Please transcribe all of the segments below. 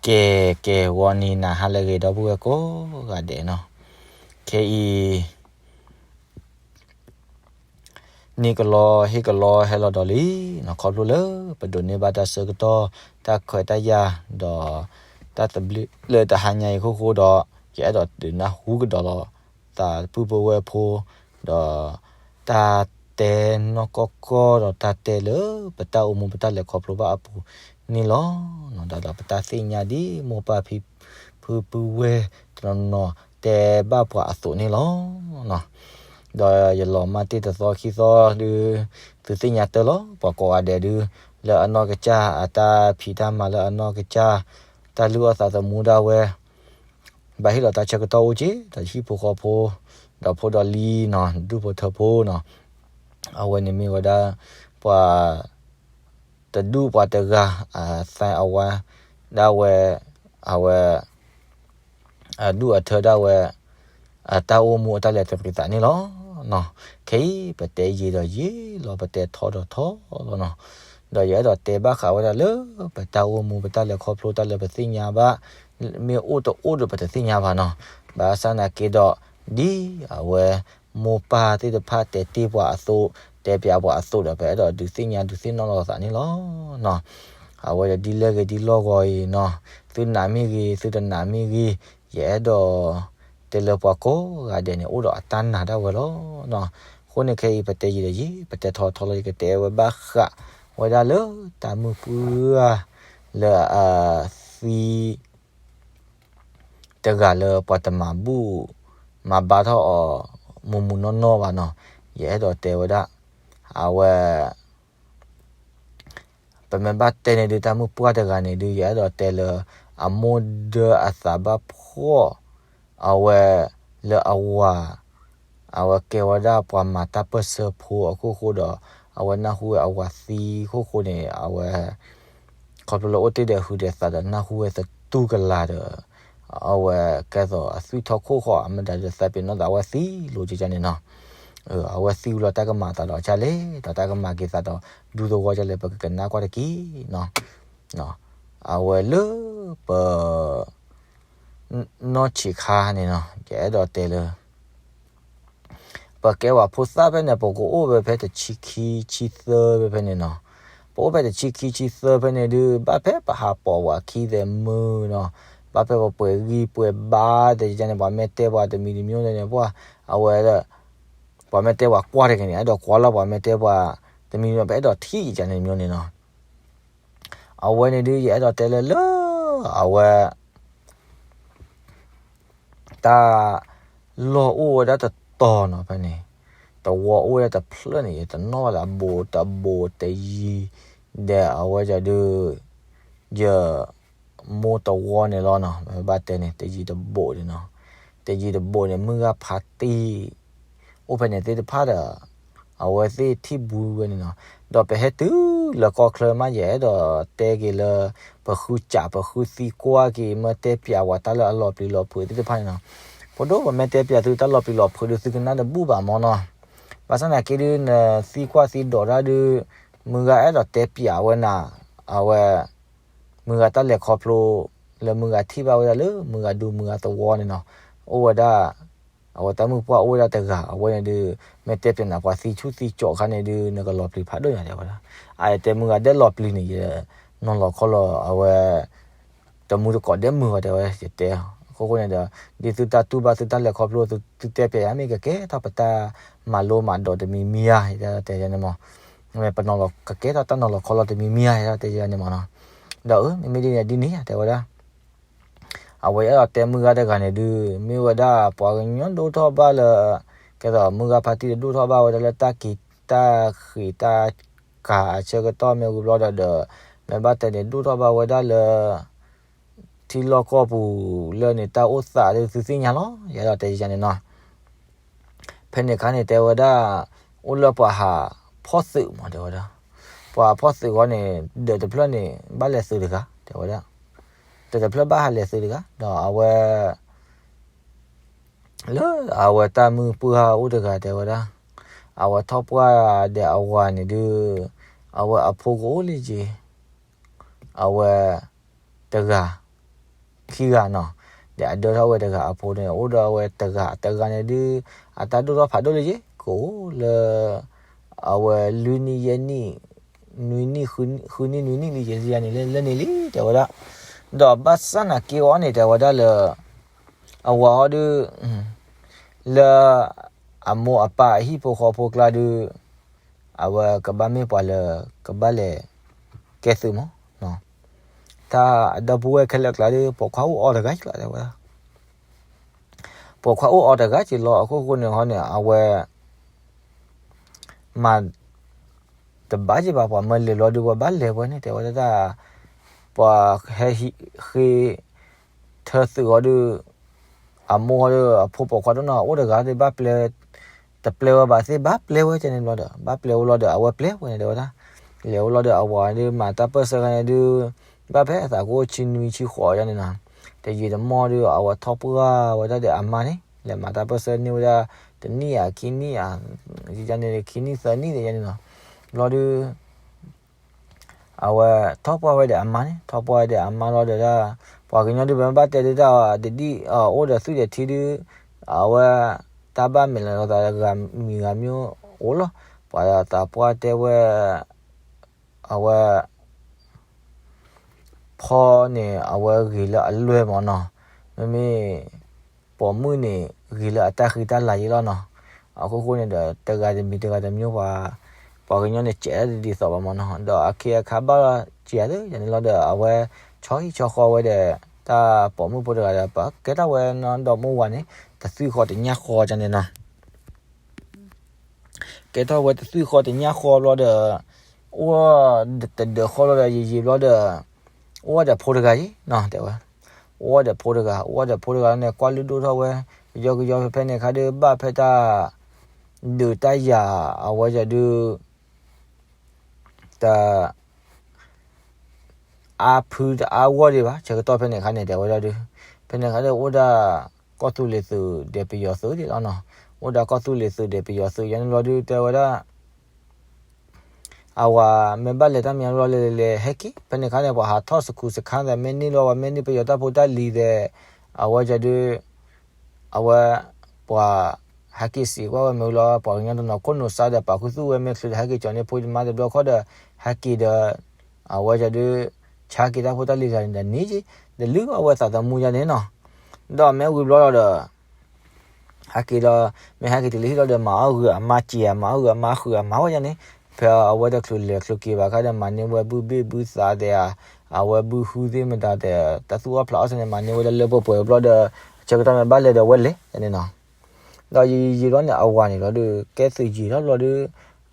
ကဲ ကဲ ဂီၤနံၤနၤဟါလၢအဂ့ၤ ဒီပုၢ်ဝဲၢ်ကိးဂၤဒဲးနီၤ. ခဲအံၤ နံၣ်ကလီဟ့ၣ်ကလီဟဲလီၤဒီးလံနီၤ, ခီဖျိလၢပဒိးန့ၢ်ဘၣ်တၢ်ဆၢကတီၢ် တၢ်ခွဲးတၢ်ယာ် ဒီးတၢ်သဘျ့လၢတဟါညါအံၤအဃိဃိဒီး ယအဲၣ်ဒိးဒုးနၢ်ဟူကဒီးလီၤ သးပုၢ်ဖိဝဲၢ်ဖိ ဒီးတၢ်တဲနီၢ်ကီၢ်ကီၢ်ဒီးတၢ်တဲလၢပတၢ်အိၣ်မူပတၢ်လဲၤခီဖျိဘၣ်အပူၤန့ၣ်လီၤ. ဒီးဒ်ပတၢ်သ့ၣ်ညါဒ်မိၢ်ပၢ်ဖံဖုပုၢ်ဝဲၢ်တနီၤနီၤတဲဘၣ်ပှၤအသိးန့ၣ်လီၤ. ဒီးယလီၤမၢ်တ့ၢ်တသီခံသီဒုး သုသ့ၣ်ညါတၢ်လီၤ ပှၤကိးဂၤဒဲးဒုး လၢအနီၢ်ကစၢ်အတၢ်ဖံးတၢ်မၤလၢအနီၢ်ကစၢ် တၢ်လုၢ်အီၣ်သးသမူဒၣ်ဝဲ ဘၣ်ဟ့ၣ်လီၤတၢ်ဆၢကတီၢ်အိၣ်က့ၤ ဒီးဟံၣ်ဖိဃီဖိ ဒီးဖိဒီးလံၤနီၤ ဒူၣ်ဖိထၢဖိနီၤ, အဝဲန့ၣ်မ့ၢ်ဝဲဒၣ် ပှၤတဒူၣ်ပှၤတဂၤ အသါအဝါဒၣ်ဝဲ အဝဲ အဒူၣ်အထၢဒၣ်ဝဲ အတၢ်အိၣ်မူအတၢ်လဲၤသရံးသးန့ၣ်လီၤ. ခဲအံၤ ပတဲယံာ်ဒီးယံာ်လီၤ ပတဲထီဒီးထီလီၤနီၤ, ဒီးယအဲၣ်ဒိးတဲဘၣ်ဃးဝဲဒၣ်လၢ ပတၢ်အိၣ်မူ ပတၢ်လဲၤခီဖျိ တၢ်လၢပသ့ၣ်ညါဘၣ် မ့ၢ်အိၣ်တအိၣ်ဒီးပတသ့ၣ်ညါဘၣ်နီၤ, ဘၣ်ဆၣ်နာ်က့ဒီး ဒ်အဝဲ မိၢ်ပၢ်သ့ၣ်တဖၣ်တဲတ့ၢ်ပှၤအသိး တဲပျးပှၤအသိးဒီး ပအဲၣ်ဒိးဒုးသ့ၣ်ညါဒုးသ့ၣ်နီၣ်လီၤသးန့ၣ်လီၤ. အဝဲဒၣ်ဒ်လဲၣ်ဂ့ၤဒ်လဲၣ်ဂ့ၤအံၤနီၤ, သုနာ်မ့ၢ်ဂ့ၤ သုတနာ်မ့ၢ်ဂ့ၤ, ယအဲၣ်ဒိး တဲလၢပှၤကိးဂၤဒဲးန့ၣ် အိၣ်ဒီးအတၢ်နာ်ဒၣ်ဝဲလီၤ. အဃိန့ၣ်ခဲအံၤ ပတဲယံာ်ဒီးယံာ် ပတဲထီထီလီၤ ယကတဲဝဲဘၣ်ဃးဝဲဒၣ်လၢတၢ်မုၢ်ပှၢ်လၢအသံ တဂၤလၢပှၤတမၤဘူၣ်မၤဘါထီၣ်အီၤ မုၢ်မုၢ်နီၢ်နီၢ်ဘၣ်နီၤ, ယအဲၣ်ဒိးတဲဝဲဒၣ် အဝဲ ပမ့ၢ်ဘၣ်တဲန့ၣ်ဒုး တၢ်မုၢ်ပှၢ်တဂၤန့ၣ်ဒုး ယအဲၣ်ဒိးတဲလၢ အမိၢ်ဒၢအသးဘၣ်ဖှီၣ် အဝဲလၢအဝၤ အဝဲကဲဝဲဒၣ်ပှၤမၤတၢ်ပၢၢ်ဆၢဖိအခိၣ်ဃိဒီး အဝဲနၢ်ဟူဝဲအဝၤသံအခိၣ်ဃိန့ၣ် အဝဲ ခီဖျိလၢအိၣ်တ့ၢ်ဒီးဟုးဒီးသးဒီးနၢ်ဟူဝဲသတူၢ်ကလာ်ဒီး အဝဲကဲသိးအသွံၣ်ထီၣ်ခိၣ်ဃီ အမ့ၢ်ဒၣ်ဒီးသးပ့ၤနီၣ်သး အဝဲသံလိာ်ကကန့ၣ်နီၤ, အဝဲသံဝံၤလီၤ တၢ်ကမၤအသးဒီးကလဲၣ် ဒီးတၢ်ကမၤက့ၤသးဒီး ဒူသဝီကလဲၣ် ပကကနၣ်ကွၢ်တက့ၢ်နီၤ, အဝဲလၢ ပ နီၢ်ဆံးခါန့ၣ်နီၤ ယအဲၣ်ဒိးတဲလၢ ပကဲပှၤဖိသၣ်ဖဲန့ၣ် ပကအိၣ်ဝဲဖဲတဆံခံဆံသၢဖဲဖဲန့ၣ်နီၤ, ပအိၣ်ဖဲတဆံခံဆံသၢဖဲန့ၣ်ဒုး ဘၣ်ဖဲပဟးပိာ်ပှၤခံသဲးမုာ်နီၤ, ဘၣ်ဖဲပပှဲၤဂံၢ်ပှဲၤဘါ တဲယန့ၣ် ပှၤမ့ၢ်တဲပှၤတမံၤတမံၤန့ၣ် ပှၤ အဝဲ ပှၤမ့ၢ်တဲပှၤကွၢ်တဂ့ၤန့ၣ် အဲၣ်ဒိးကွၢ်လီၤ ပှၤမ့ၢ်တဲပှၤတမံၤတမံၤ ပအဲၣ်ဒိးထံၣ်ယန့ၣ်မ့ၢ်န့ၣ်နီၤ အဝဲန့ၣ်ဒုး ယအဲၣ်ဒိးတဲလၢလၢ အဝဲ တၢ်လီၢ်အိၣ်ဝဲဒၣ်တတီၤနီၤဖဲန့ၣ်, သဝီအိၣ်ဝဲဒၣ်တဖျၢၣ်န့ၣ် ယတနီၣ်ဝဲလၢအဘူးတဘူးတယံၤ ဒီးအဝဲဒၣ်ဒုး ယ မိၢ်သဝီန့ၣ်လီၤနီၤ ပဘၣ်တဲန့ၣ် တယံၤတဘူးန့ၣ်နီၤ, တယံၤတဘူးန့ၣ် မုၢ်ဂၤဖးတံၢ် အိၣ်ဖဲန့ၣ်သ့ၣ်တဖၣ်ဒီး အဝဲသ့ၣ်ထံၣ်ဘူးဝဲန့ၣ်နီၤ, ဒီးပဟဲတုၤလၢကီၢ်ချၢမး ယအဲၣ်ဒိးတဲက့ၤလၢ ပဃုစးပဃုသံကွၢ်က့ၤ မ့ၢ်တဲပျးဝဲတၢ်လၢအလီၤပျံၤလီၤဖုးသ့ၣ်တဖၣ်န့ၣ်နီၤ, ဖိဒိၣ် ပမ့ၢ်တဲပျးသုတၢ်လီၤပျံၤလီၤဖုးဒီး သုကနၣ်တဘူၣ်ဘၣ်မ့ၢ်နီၤ, ဘၣ်ဆၣ်သနာ်က့ဒုး နသံကွၢ်သံဒိးတၢ်ဒုး မုၢ်ဂၤအဲၣ်ဒိးတဲပျးဝဲနၤ, အဝဲ မုၢ်ဂၤတၢ်လဲၤခီဖျိ လၢမုၢ်ဂၤထံၣ်ဘၣ်ဝဲဒၣ်လၢ မုၢ်ဂၤဒူမုၢ်ဂၤသဝီန့ၣ်နီၤ, အိၣ်ဝဲဒၣ် အဝဲတၢ်မုၢ်ပှၢ်အိၣ်ဝဲဒၣ်တဂၤ အဝဲန့ၣ်ဒုး မ့ၢ်တဲပျးနၤပှၤသံဆူၣ်သံကၠီးခါန့ၣ်ဒုး နကလီၤပျံၤဖးဒိၣ်ညါတဲဝဲဒၣ်, အတဲမုၢ်ဂၤဒဲးလီၤပျံၤန့ၣ် ယနီၤလီၤခီလီၤ အဝဲ တမူတကိးဒဲးမုာ်ဝဲတဲဝဲ ယတဲအီၤ အခိၣ်ဃိန့ၣ်ဒီး ဒ်သုတၢ်တူၢ်ဘၣ်သုတၢ်လဲၤခီဖျိ သုတဲပျးယၤမ့ၢ်ကကဲထီၣ်ပတၢ်မၤလိမၤဒိးတမံၤမံၤဧါ ယတဲယန့ၣ်မး မ့ၢ်ပနီၤလီၤကကဲထီၣ်တၢ်နီၤလီၤခီလီၤတမံၤမံၤဧါ ယတဲယန့ၣ်မးနီၤ, ဒီးအၢ မ့မ့ၢ်ဒ်န့ၣ်ဒ်န့ၣ်ဧါတဲဝဲဒၣ် အဝဲအဲၣ်ဒိးတဲမုၢ်ဂၤတဂၤန့ၣ်ဒုး မ့ၢ်ဝဲဒၣ်ပှၤကညီဒိၣ်ထီၣ်ဘၣ်လၢ ကဲသိးမုၢ်ဂၤဖးတံၢ်ဒိၣ်ထီၣ်ဘၣ်ဝဲဒၣ်လၢတၢ်က့ၤတၢ်ဃ့ၢ်တၢ်ကၤအဆၢကတီၢ်မ့ၢ်ဝံၤဘျီဒီး မ့ၢ်ဘၣ်တဲန့ၣ် ဒိၣ်ထီၣ်ဘၣ်ဝဲဒၣ်လၢ ထံလီၢ်ကီၢ်ပူၤလၢန့ၣ် တၢ်အိၣ်သးဒုးသုသ့ၣ်ညါလီၤ ယအဲၣ်ဒိးတဲယန့ၣ်နီၤ ဖဲန့ၣ်အခါန့ၣ် တဲဝဲဒၣ် အိၣ်လၢပှၤဟးဖီၣ်သုးမး တဲဝဲဒၣ်, ပှၤဟးဖီၣ်သုးဃီန့ၣ် ဒၢးတဖျၢၣ်န့ၣ် ဘၣ်လဲၤသုးတဂၤ တဲဝဲဒၣ်, ဒၢးတဖျၢၣ်ဘၣ်ဟးလဲၤသုးတဂၤ ဒီးအဝဲ လၢအဝဲတၢ်မုၢ်ပှၢ်အိၣ်တဂၤ တဲဝဲဒၣ်, အဝဲထီၣ်ပှၢ်ဒီးအဝၤန့ၣ်ဒုး အဝဲအဖိကအိၣ်လၢယံၤ အဝဲတဂၤ ခံဂၤနီၤ, ဒီးအဒၢထီၣ်ဝဲတဂၤအဖိန့ၣ် အိၣ်ဒီးအဝဲတဂၤ တဂၤန့ၣ်ဒုး အတၢ်ဒိၣ်ထီၣ်ဖးဒိၣ်လၢယ့ၢ် ကအိၣ်လၢ အဝဲလွံၢ်နံၣ်ယဲၢ်နံၣ် နွံနံၣ် ဃုနံၣ်နွံနံၣ်လံယဲၢ်ယၤန့ၣ် လၢန့ၣ်လံ တဲဝဲဒၣ်, ဒီးဘၣ်ဆၣ်နာ်က့အီၤန့ၣ် တဲဝဲဒၣ်လၢ အဝၤဟီဒုး လၢ အမိၢ်အပၢ်အဟံၣ်ဖိဃီဖိကျါဒုး အဝဲကဘၣ်မ့ၢ်ပှၤလၢ ကဘၣ်လဲၤကဲသုးမး, တၢ်အဒီပုၢ်ဝဲၢ်ခဲလၢာ်ကျါဒုး ပိာ်ခွါအိၣ်အီၤတဂၤက့ၤလီၤ တဲဝဲဒၣ်, ပိာ်ခွါအိၣ်အီၤတဂၤက့ၤလီၤ အခိၣ်ဃိန့ၣ်ဟီန့ၣ် အဝဲ မၤ တဘၣ်က့ၤဘၣ်ပှၤမၢလဲၤလီၤဒုး ပှၤဘၣ်လဲၤဝဲန့ၣ် တဲဝဲဒၣ်, ပှၤဟဲဟံးဃ့ ထၢသုးဃီဒုး အမိၢ်ဃီဒုး အဖိပိာ်ခွါတနီၤ အိၣ်တဂၤဒုး ဘၣ်ပျဲ တပျဲဝဲဘၣ်သ့ၣ် ဘၣ်ပျဲဝဲကန့ၣ်ဘျီဒီး ဘၣ်ပျဲဝဲလီၤဒီး အဝဲပျဲဝဲန့ၣ် တဲဝဲဒၣ်, လဲၤဝဲလီၤဒီး အဝၤဒုး မၤတၢ်ပၢၢ်ဆၢခါန့ၣ်ဒုး ဘၣ်ဖဲအသးကအိၣ်ဆံနွံဆံဃိးယၤန့ၣ်နီၤ, တယံာ်တမီၢ်ဒုး အဝဲထီၣ်ပှၢ်ဝဲဒၣ်ဒီးအမါန့ၣ် လဲၤမၤတၢ်ပၢၢ်ဆၢန့ၢ်ဝဲဒၣ် တနံၣ်ဧါ ခံနံၣ်ဧါ ယန့ၣ် ခံနံၣ်သၢနံၣ်ယၤန့ၣ်နီၤ, ဘျီဒုး အဝဲထီၣ်ပှၢ်ဝဲဒီးအမါန့ၣ် ထီၣ်ပှၢ်ဝဲဒီးအမါလီၤဒီးဒၣ်, ပှၤကညီဒုး ပမ့ၢ်ဘၣ်တဲဒုးတၢ်အီၤ တဒ်အအိၣ်ဒီးသွံၣ်ဒီးထံဒုး အဝဲ တၢ်ဘၣ်မဲာ်လီၤသးဂၤမံၤဂၤမံၤအိၣ်လီၤ, ပှၤသးပှၢ်တဲဝဲ အဝဲ ဖီန့ၣ် အဝဲဂ့ၤလၢအလွဲၢ်မးနီၤ, မ့မ့ၢ် ပိာ်မုၣ်န့ၣ် ဂ့ၤလၢအတၢ်ဃံတၢ်လၤယ့လီၤနီၤ, အခိၣ်ဃိန့ၣ်ဒီး တဂၤတမံၤတဂၤတမံၤပှၤ ပှၤကညီန့ၣ် စဲးတၢ်တဒ်သိးဘၣ်မးနီၤ, ဒီးအခ့အခါဘၣ်လီၤစံးယၤသ့ၣ်ယၤန့ၣ်လီၤဒီး အဝဲ ဆီဟံၣ်ဆီဃီဝဲဒီး တၢ်ပိာ်မုၣ်ဖိတဂၤဒီး ပကဲထီၣ်ဝဲနီၢ်ဒီမါဝၤန့ၣ် တသွံၣ်ဃီတညၣ်ဃီယၤန့ၣ်နီၤ ကဲထီၣ်ဝဲတသွံၣ်ဃီတညၣ်ဃီဘျီဒီး အိၣ်တဒၢးဃီလီၤဒီး ယံာ်ယံာ်ဘျီဒီး အိၣ်ဝဲဒီးဖိတဂၤအံၤနီၤ တဲဝဲ, အိၣ်ဝဲဒီးဖိတဂၤ အိၣ်ဝဲဒီးဖိတဂၤန့ၣ် ကွၢ်လုၢ်ဒိၣ်ထီၣ်ဝဲ ကယီကယီဖဲဖဲန့ၣ်ခါဒုး ဘၣ်ဖဲတၢ် ဒုးတၢ်ယၤ အဝဲယၤဒုး တ အါဖုတအါဂီၢ်ဒံးဘၣ် ဆၢကတီၢ်ဖဲန့ၣ်ခါန့ၣ် တဲဝဲဒၣ်ဒုး, ဖဲန့ၣ်ခါဒုး အိၣ်ဒၣ်ကီၢ်သူလ့ၤသုးဒီးပယီၤသုးဒံးလီၤနီၤ, အိၣ်ဒၣ်ကီၢ်သူလ့ၤသုးဒီးပယီၤသုးယၤန့ၣ်ဘျီဒုး တဲဝဲဒၣ် အဝၤမ့ၢ်ဘၣ်လဲၤတၢ်မဲာ်ညါဘျီလဲၤလဲၤလဲၤဟဲက့ၤ ဖဲန့ၣ်ခါန့ၣ် ပှၤဟးထီၣ်စခူးစခါသဲး မ့ၢ်န့ၢ်လီၤဝဲ မ့ၢ်န့ၢ်ပယီၤတၢ်ဖိတၢ်လံၤသဲး, အဝဲယၤဒုး အဝဲ ပှၤ ဟဲက့ၤစံးကွၢ်ဝဲမ့ၢ်လီၤ ပှၤကညီတနီၤခိၣ်နူာ်စါဒီးပာ်ခူသူၣ်ဝဲမ့ၢ်ချုးဒီးဟဲက့ၤကၠီၤန့ၢ်ဖိတမါတဘျီခီဒီး ဟဲက့ၤဒီး အဝဲယၤဒုး ဆါက့ၤတၢ်ဖိတၢ်လံၤတဂၤန့ၣ်ဒီးန့ၣ်က့ၤ ဒီးလုၢ်အီၣ်ဝဲသးသမူယၤန့ၣ်နီၤ, ဒီးမ့ၢ်ဝံၤဘျီလီၤဒီး ဟဲက့ၤဒီး မ့ၢ်ဟဲက့ၤတုၤလၢဟံၣ်လီၤဒီး မၤအီၣ်ဂုာ်အမါစံးဧါ မၤအီၣ်ဂုာ်အမါဃုာ်အမါဝဲယၤန့ၣ်, ဖဲအဝဲတချုးလဲၤချုးက့ၤဘၣ်ခါဒီး မၤန့ၢ်ဝဲဘုဘ့ၣ်ဘုသးသဲးဧါ, အဝဲဘုဟုသ့ၣ်မတၤသဲး တၢ်သူၣ်အီၣ်ဖျးအီၣ်သ့ၣ်န့ၣ် မၤန့ၢ်ဝဲဒၣ်လၢပှဲၤပှဲၤဘျီဒီး ဆၢကတီၢ်မ့ၢ်ဘၣ်လဲၤဒီးဝဲလဲၤန့ၣ်နီၤ, ဒီးယံာ်ယံာ်ဘျီန့ၣ် အဝၤန့ၣ်လီၤဒီး ကဲသုးယံာ်ထီၣ်ဘျီဒီး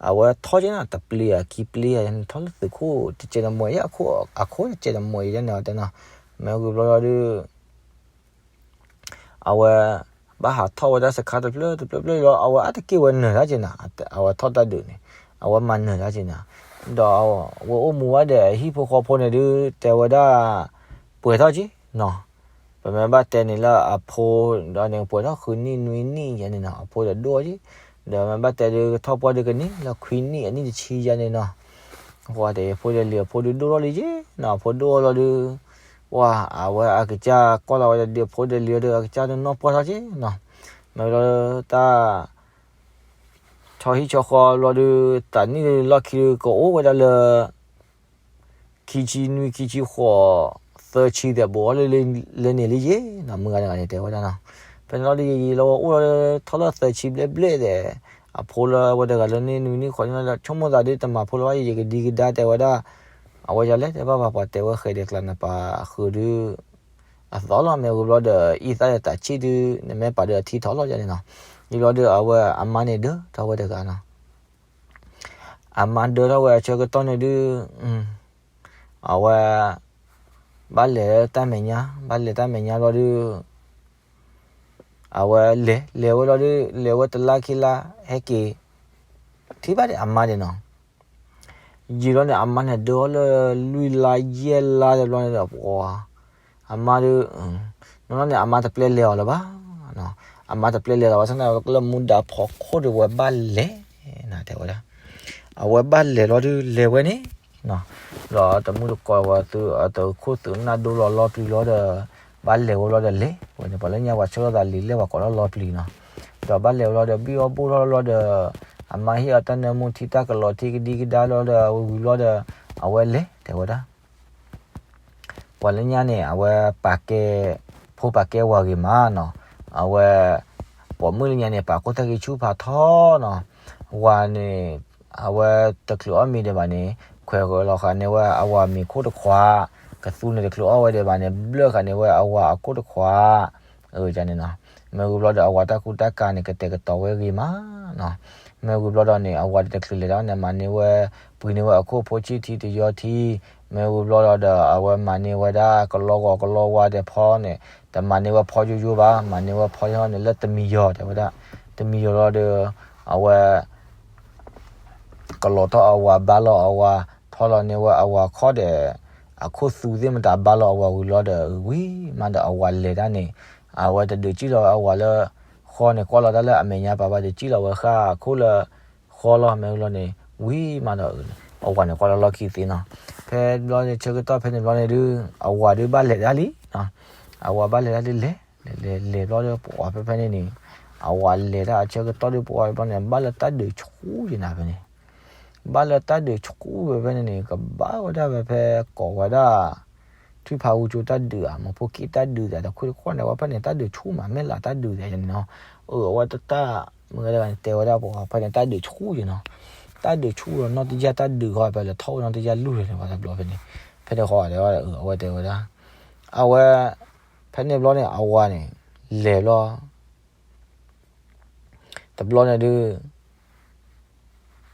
အဝဲထီၣ်က့ၤနီၤ တပျ့ၤဧါခံပျ့ၤဧါ ထီၣ်လၢသုးခိၣ်တကဲးတမှဲၤ အခိၣ်တကဲးတမှဲၤယဲန့ၣ်အီၤတဲနီၤ, မ့ၢ်ဝံၤဘျီလီၤဒီး အဝဲ ဘၣ်ဟးထီၣ်ဝဲဒၣ်စခါတဖျၢၣ်တဖျၢၣ်တဖျၢၣ်လီၤ အဝဲအါတက့ၢ်ဝဲနၢၤတၢ်က့ၤနၤ အဝဲထီၣ်တၢ်ဒုးန့ၣ် အဝဲမၤနၢၤတၢ်က့ၤနၤ, ဒီးအဝဲအိၣ်မူဝဲဒီးဟံၣ်ဖိဃီဖိန့ၣ်ဒုး တဲဝဲဒၣ် ပှဲၤထီၣ်က့ၤနီၤ, ပမ့ၢ်ဘၣ်တဲန့ၣ်လၢအဖိဒီးန့ၣ် ပှဲၤထီၣ်ဃုနံၣ်နွံနံၣ်ယဲန့ၣ်နီၤ အဖိဒီးဒိၣ်က့ၤ, ဒီးမ့ၢ်ဘၣ်တဲဒုးထီၣ်ပှၢ်ဒုးကန့ၢ်လၢခွံနံၣ်အနံၣ်တဆံယဲန့ၣ်နီၤ ပှၤတဲအဖိဒီးလံၤအဖိဒုးဒိၣ်ထီၣ်လံက့ၤနီၤ အဖိဒိၣ်လီၤဒုး ပှၤအဝဲအကစၢ်ကီၢ်လီၤဝဲဒီးအဖိဒီးလံၤဒီးအကစၢ်ဒုးနီၢ်ပှၢ်ထီၣ်က့ၤနီၤ, မ့ၢ်လၢတၢ် ဆီဟံၣ်ဆီဃီဘျီဒုး တၢ်နံၣ်လီၢ်ခံဒုးကအိၣ်ဝဲဒၣ်လၢ ခံဆံနွံ ခံဆံဃိး သၢဆံသဲးဘိအီၤလၢ လၢန့ၣ်လံယ့ၣ်နီၤ မုၢ်ဂၤတဂၤန့ၣ်တဲဝဲဒၣ်နီၤ, ဖဲန့ၣ်လီၤဒုးယံာ်ယံာ်လီၤဝဲအိၣ်လီၤထီၣ်လၢသၢဆံဘျဲၣ်ဘျဲၣ်သဲး, အဖိလၢဝဲတဂၤလၢန့ၣ်နွံနံၣ်ဃိးနံၣ်လီၤဒီး ဆိကမိၣ်သးဒုးတမၤဖိလၢၤဘၣ် ယကဒံကဒါတဲဝဲဒၣ်, အဝဲယၤလဲၣ်တဲဘၣ်ပှၤတဲဝဲဃဲၤဒီးကျါနပၤဃုာ်ဒုး အသီလီၤမ့ၢ်ဝံၤဘျီဒီး အံသၣ်ဒီးတၢ်ဆံၣ်ဒုး နမ့ၢ်ပာ်ဒီးအထံထီၣ်လီၤယၤန့ၣ်နီၤ, ယံၤဘျီဒီးအဝဲအမါန့ၣ်ဒၢထီၣ်ဝဲတဂၤနီၤ အမါဒၢထီၣ်ဝဲအဆၢကတီၢ်န့ၣ်ဒုး အဝဲ ဘၣ်လဲၤတၢ်မဲာ်ညါ ဘၣ်လဲၤတၢ်မဲာ်ညါဘျီဒုး အဝဲလဲၤ လဲၤဝဲလီၤဒုး လဲၤဝဲတလါခံလါ ဟဲက့ၤ ထံၣ်ဘၣ်ဒီးအမါဒံးနီၤ, ယံာ်လီၤန့ၣ် အမါန့ၣ်ဒၢအီၤလၢလွံၢ်လါယဲၢ်လါတဘျီန့ၣ်ဒီး ပှၤ အမါဒုး နီၢ်နီၢ်န့ၣ် အမါတပျဲလဲၤအီၤလၢၤဘၣ်, အမါတပျဲလဲၤလီၤဘၣ်ဆၣ်န့ၣ် လၢမူဒါဖီခိၣ်ဒီးဝဲဘၣ်လဲၤ နတဲဝဲဒၣ်, အဝဲဘၣ်လဲၤလီၤဒုး လဲၤဝဲန့ၣ် ဒီးတမုၢ်တကိးဝဲသုး အတခိၣ်သုးနၢ်ဒိလီၤလီၤပျံၤလီၤဒီး ဘၣ်လဲၤဝဲဘျီဒီးလဲၤဝဲန့ၣ် ပှၤလၢညါပှၤဆှၢထီၣ်သးလံာ်လဲၢ်ပှၤကိးလၢလီၤပျံၤနီၤ, ဒီးဘၣ်လဲၤဝဲဘျီဒီး ဘံၣ်အီၣ်ဘိၣ်ထီၣ်ဘျီဒီး အမါဟ့ၣ်အီၤတၢ်နၢမူထံတၢ်ကလီၤထံကဒံကဒါလီၤဒီး ဝံၤဘျီဒီး အဝဲလဲၤတဲဝဲဒၣ် ပှၤလၢညါန့ၣ် အဝဲပာ်ကဲ ဖိပာ်ကဲဝၤဂ့ၤမးနီၤ, အဝဲ ပိာ်မုၣ်လၢညါန့ၣ် ပာ်ကိၢ်သၣ်ကံဆူၣ်ဖးထီနီၤ, ဝၤန့ၣ် အဝဲတချုးအီၣ်မ့ၤဒံးဘၣ်န့ၣ် ခွဲးဃီၤလီၤဃာ်န့ၢ်ဝဲအဝၤမ့ၤခိၣ်တခွး, ကသူန့ၣ်တချုးအီၣ်ဝဲဒံးဘၣ်န့ၣ် ဘျၢၣ်ဃာ်န့ၢ်ဝဲအဝၤအခိၣ်တခွး, န့ၣ်နီၤ, မ့ၢ်ဝံၤဘျီဒီး အဝၤတၢ်ကူတၢ်ကၤန့ၣ် ကတဲာ်ကတီၤဝဲဂ့ၤမးနီၤ, မ့ၢ်ဝံၤဘျီဒီးန့ၣ် အဝၤတချုးလဲၤဒၣ်န့ၣ် မၤန့ၢ်ဝဲ ပှ့ၤန့ၢ်ဝဲအခိၣ်ဖိဆံၣ်ထံတယီထံ, မ့ၢ်ဝံၤဘျီဒီး အဝဲမၤန့ၢ်ဝဲဒၣ်ကလီဂီၤကလီဝါဒီးဖီန့ၣ် တမၤန့ၢ်ဝဲဖီယိယိဘၣ်, မၤန့ၢ်ဝဲဖီန့ၣ်လၢတမံၤယီၤတဲဝဲဒၣ်, တမံၤယီၤလီၤဒီး အဝဲ ကလီၤထီၣ်အဝၤဘါလီၤအဝၤ ထီလီၤန့ၢ်ဝဲအဝၤခီၣ်ဒီး အခိၣ်သူသ့ၣ်မတၤဘါလီၤအဝၤဝံၤလီၤဒီး ဝံၤမးဒီးအဝၤလဲၤတၢ်န့ၣ် အဝဲတဒုးစံၣ်လီၤဝဲအဝၤလၢ ဃီန့ၣ် ကွၢ်လီၤတၢ်လၢအမဲာ်ညါပာ်ဘၣ် တစံၣ်လီၤဝဲဃၣ်ခိၣ်လၢ ဃီလီၤ မ့ၢ်ဝံၤလီၤန့ၣ် ဝံၤမးဒီး အဝၤန့ၣ်ကွၢ်လီၤလီၢ်ခံသ့နီၤ, ဖဲဘျီန့ၣ်ဆၢကတီၢ်ဖဲန့ၣ်ဘျီန့ၣ်ဒုး အဝၤဒုးဘၣ်လဲၤတၢ်လံ, အဝၤဘၣ်လဲၤတၢ်လံ လဲၤလဲၤလဲၤဘျီဒီး ပှၤဖဲဖဲန့ၣ်န့ၣ် အဝၤလဲၤတၢ်အဆၢကတီၢ်ဒုး ပှၤဖဲဘျီန့ၣ် ဘၣ်လၢတၢ်ဒုးဆူၣ်ယံၤနၤဖဲန့ၣ် ဘၣ်လၢတၢ်ဒုးဆူၣ်ဝဲဖဲန့ၣ်န့ၣ် ကဘၣ်ဝဲဒၣ်ဝဲဖဲကိးဝဲဒၣ် ထွံၣ်ဖးဝူကၠိတၢ်ဒုးဧါ မ့ၢ်ဖိက့ၣ်တၢ်ဒုးသး တခွံတခွီန့ၣ် ဝဲဖဲန့ၣ် တၢ်ဒုးဆူၣ်မး မ့ၢ်လၢတၢ်ဒုးသးန့ၣ်နီၤ, အဝဲတၢ် မုၢ်ဂၤတဂၤန့ၣ် တဲဝဲဒၣ်ပှၤဖဲန့ၣ် တၢ်ဒုးဆူၣ်ယံၤနီၤ, တၢ်ဒုးဆူၣ်ဒီးနီၢ်တယၢ်တၢ်ဒုးဃီ ဖဲလဲၤထီၣ်ဝဲနီၢ်တယၢ်လူၢ်လၢၤန့ၣ် ပှၤတဘျီဖဲန့ၣ်, ဖဲန့ၣ်ဃီတဲဝဲဒၣ် အဝဲတဲဝဲဒၣ် အဝဲ ဖဲန့ၣ်ဘျီန့ၣ် အဝၤန့ၣ် လဲၤဘျီ တဘျီန့ၣ်ဒုး